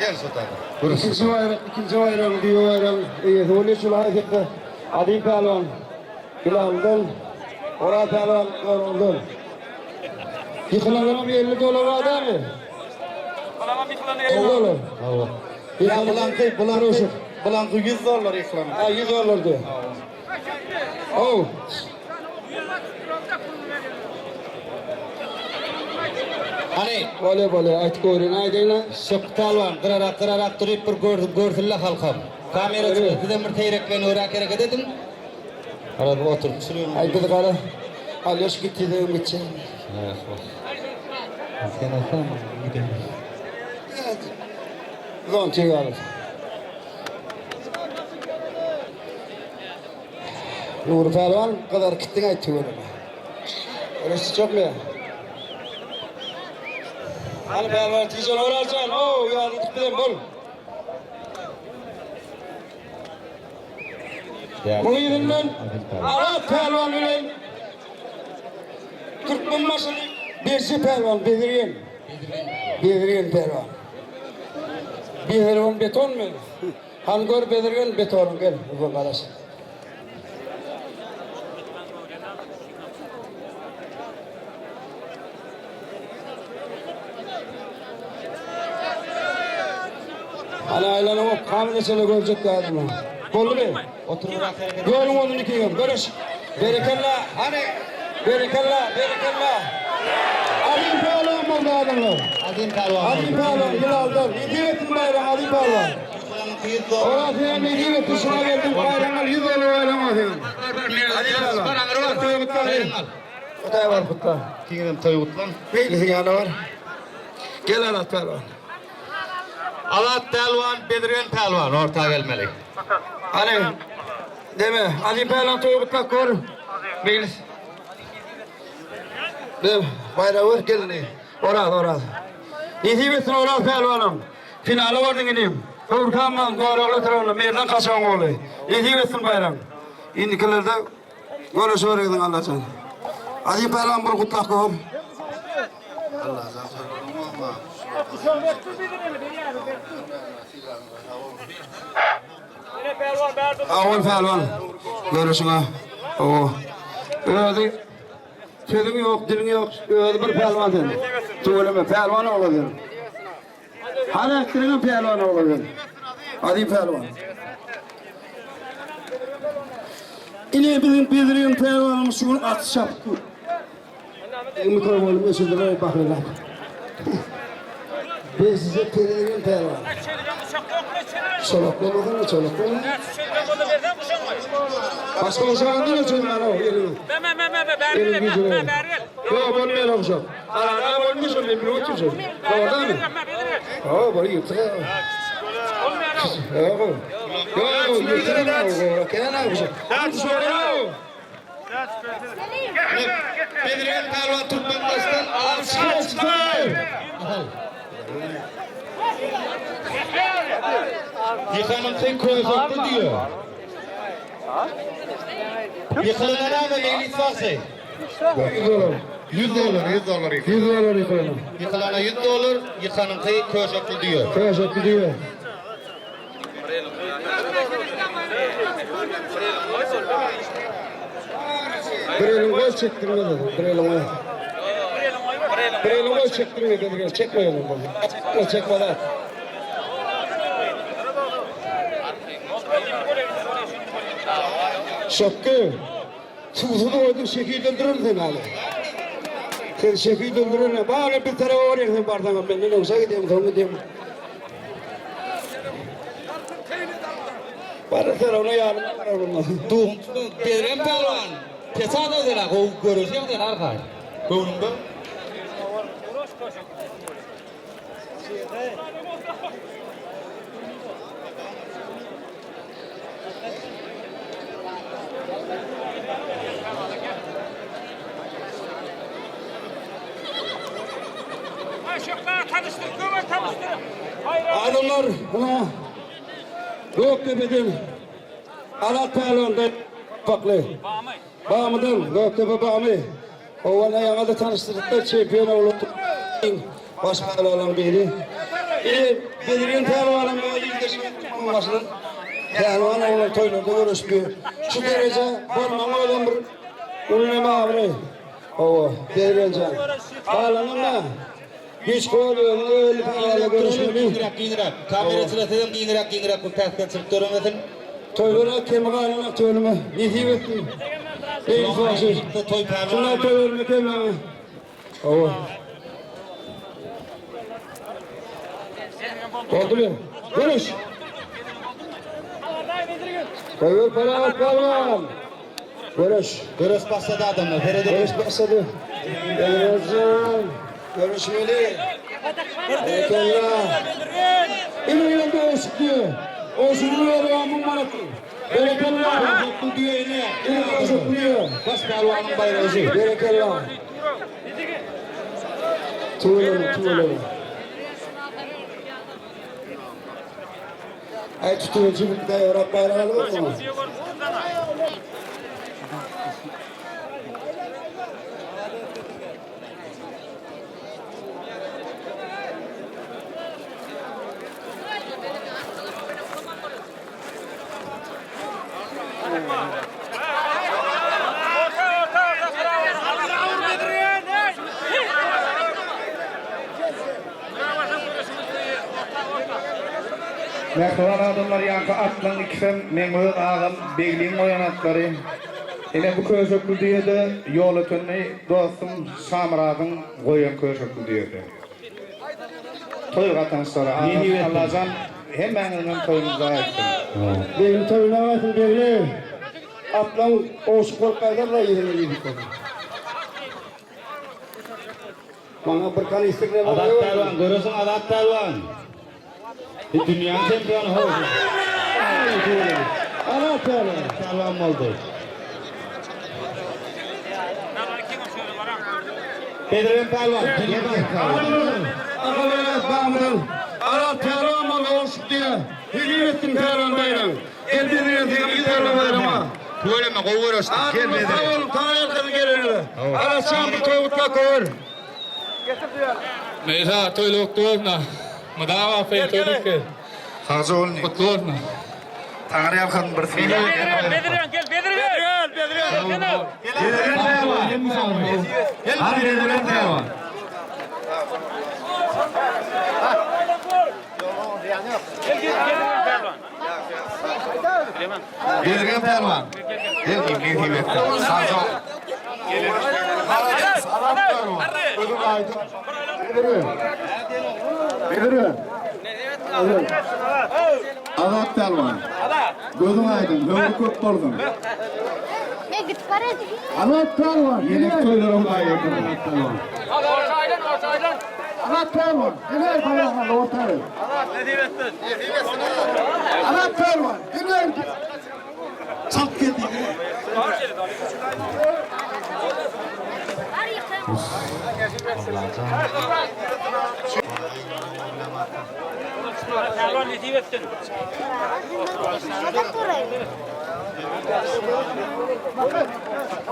Gel sultan. ikinci bayrak, ikinci bayram, diyor bayram. İyi, Huli şula çıktı. Adi Pehlivan. Gülal'dan. Oral Pehlivan, Yorul'dan. Yıkılanların bir 50 dolar var değil mi? 50 dolar. Ya bulanky, bulanky, Bulanky 100 dolar ýykylan. Ha 100 dolar diyor. Oh. Hani Bole bole ayt koyun aydayla. Şık pälwan gyrarak gyrarak durup bir gördüm görsünler halkam. Kamera çıkıyor. Size bir teýreklerini örak hereket edin. Arada oturup sürüyorum. Ay biz kara. Al yaş gitti de gideceğim. Sen alsana gidelim. Zontik alyp. Nury pälwan gyzaryp gitdiň aý tüweleme. Göreşjekmi ýa? Hany pälwan tijen Orazjan, ow, ýadyňy bilen bol. Muň yzyndan Azat pälwan bilen Türkmenbaşyly Berje pälwan Bezirgen. Bezirgen pälwan. Bezirgen betonmy? Hany gör Bezirgen betonyň gel, uzak garaş. Hany aýlanyp ok, kamera çenli görjek ýadymy. Boldumy? Görüň onuň ikiňem, görüş. Berekella, hany. Berekella, berekella. Azim pälwan boldy adamlar. Azim pälwan. Azim pälwan, Hilaldan. Nesip etsin baýragyň Azim pälwan. Oraz sen nesip etsin şuna geldiň baýragyň al, 100 dollar baýragyň bar seniň. Azim pälwan. Toý gutla. Hudaý bar gutla. Kiňem toý gutlan. Beýlisi ýaly bar. Gel Azat pälwan. Azat pälwan, Bezirgen pälwan orta gelmeli. Hany. Deme, Azim pälwan toý gutlap gör. Meýlis. Dem, baýragy ber gelini. Oraz, Oraz. Nesip etsin Oraz pälwanam. Finala bardyň inim. Höwürkamman goragly oturanlar Merdan Kaçagyň ogly. Nesip etsin baýram. Indikilerde Göreşibergizin Allajan. Azim pälwan bir gutlap gör. Awal pälwan göreşiňe. Owo. Özi sözüň ýok, diliň ýok. Özi bir pälwan sen. Tüweleme pälwan ogla sen. Hany etdiriňem pälwan ogla sen. Azim pälwan. Ine biziň Bedriň pälwanymyz şu gün at çapdy. Mikrofonym öçürdüler bahylar. Ben size Bedriň pälwan. Çolaklamazam çolaklama. Başga uşagyndan öçürmän o elini. Elini güýjüne. Ýok, bolmaýar o uşak. Arada bolmuş ol, men bilip oturjak. Dogrudanmy? Hawa, bol ýyrtyk. Ýok. Ýok, ýyrtyk. Kän uşak. Bezirgen pälwan Türkmenbaşydan Ýykanyňky kösekli diýýär. Ýykylana näme Meýlis bagşy? 100 dolar. 100 dollar, 100 dollar. 100 dolar ýykylana. Ýykylana 100 dollar, ýykanyňky köşekli düýe. Köşekli düýe. Bir elin goý çekdirme dedi. Bir elin goý. Bir elin goý çekdirme dedi. Çekme elin goý. Çekme lan. Şokky. Suwsuz goýdum şehit öldürerin seni haly. Sen şehit öldürerin. Bari bir tarafa barýaň sen barsaňam menden öňşe gidýäň soň gidýäň. Bar sen ona ýanyma bar Duhum Bedrem pälwan. Pesada sen ha gowy görüşýäň sen arkaýyn. Göwnüňde. Adamlar buna Gökdepeden Azat pälwandan bakly. Bamydan Gökdepe Bamy. Owal ýaňa-da tanyşdyrdyk-da çempion ogly baş pälwanlaryň biri. Ine, Bedrigen pälwanyň ildeşi başynyň pälwan oglan toýlarda göreşip ýör. Şu dereje bolmagyň özem bir uly neme abraý. Hawa, Bedrigen jan. Galanam nä? Güýç kuwwat özüňe öli pälwanla göreşmeli. Giňräk, giňräk. Kameraçylar sizem giňräk, giňräk bir päsgelçilik döremesin. Toýlara kemi galanok tölüme. Nesip etsin. Beýik bagşy. Toý pälwan. Şuna toý kemi. Hawa. Boldumy? Görüş. Goýber Parahat pälwan. Görüş. Göreş başlady adamlar. Seredin. Görüş başlady. Elazığ. Görüşmeli. Berekella. Ine geldi Oşukly. Oşukly berýär 1000 manat. Berekella. Köşekli düýe ine. Ine Oşukly. Baş pälwanyň baýragy. Berekella. Tüweleme, tüweleme. Ay tutucu bir daha yorak bayrağı alalım mı? Mähriban adamlar ýaňky atlaň ikisem meň öz agam Begliň goýan atlary. Ine bu köşekli düýe-de ýolötenli dostum Şamyradyň goýan köşekli düýesi. Toý gatançlary agam Allajan hemmäňiziňem toýuňyzy zaýa etsin. Begli toýuna barsyn Begli. Atlaň oşuk bolup gaýdarlar ýerine gidip. Maňa bir kanistr ne Azat Pälwan, göresiň Azat Pälwan. Bir dünýäň çempiony ho. Azat Pälwan. Pälwan boldy. Bedrewen Pälwan. Gel Akabelet Azat Pälwan boldy oşuk diýe. Hediye etsin Pälwan baýragy. El bedren sevgili Pälwan baýrama. Tüweleme gowy göreşdi. Gel Sag Bedre. olun, sag ýalkasyn gelene. Araçan bir toý gutla köwer. Neyse toýluk bolsun. Mydama afeýin toýluk gel. Sagja bolun. Kutlu bolsun. Taňry ýalkasyn bir sylag. Bedrian gel, Bedrian. Bedrian. Bedrewen Pälwan. Hadi Bedrewen Pälwan. Gel gel gel. Bedrewen Pälwan. Gel nesip etsin. Sagja ol. Azat Pälwan. Gözüň aýdyň, höwri köp bolsun. Men gidip barayım. Azat Pälwan. Ýene toýlara Hudaý ýetirsin Azat Pälwan. Azat Pälwan. Gel Pälwan ortaya. Azat Pälwan. Gel. Çalt geldi. Pehlivan nesip etsin. Nasıl durayım?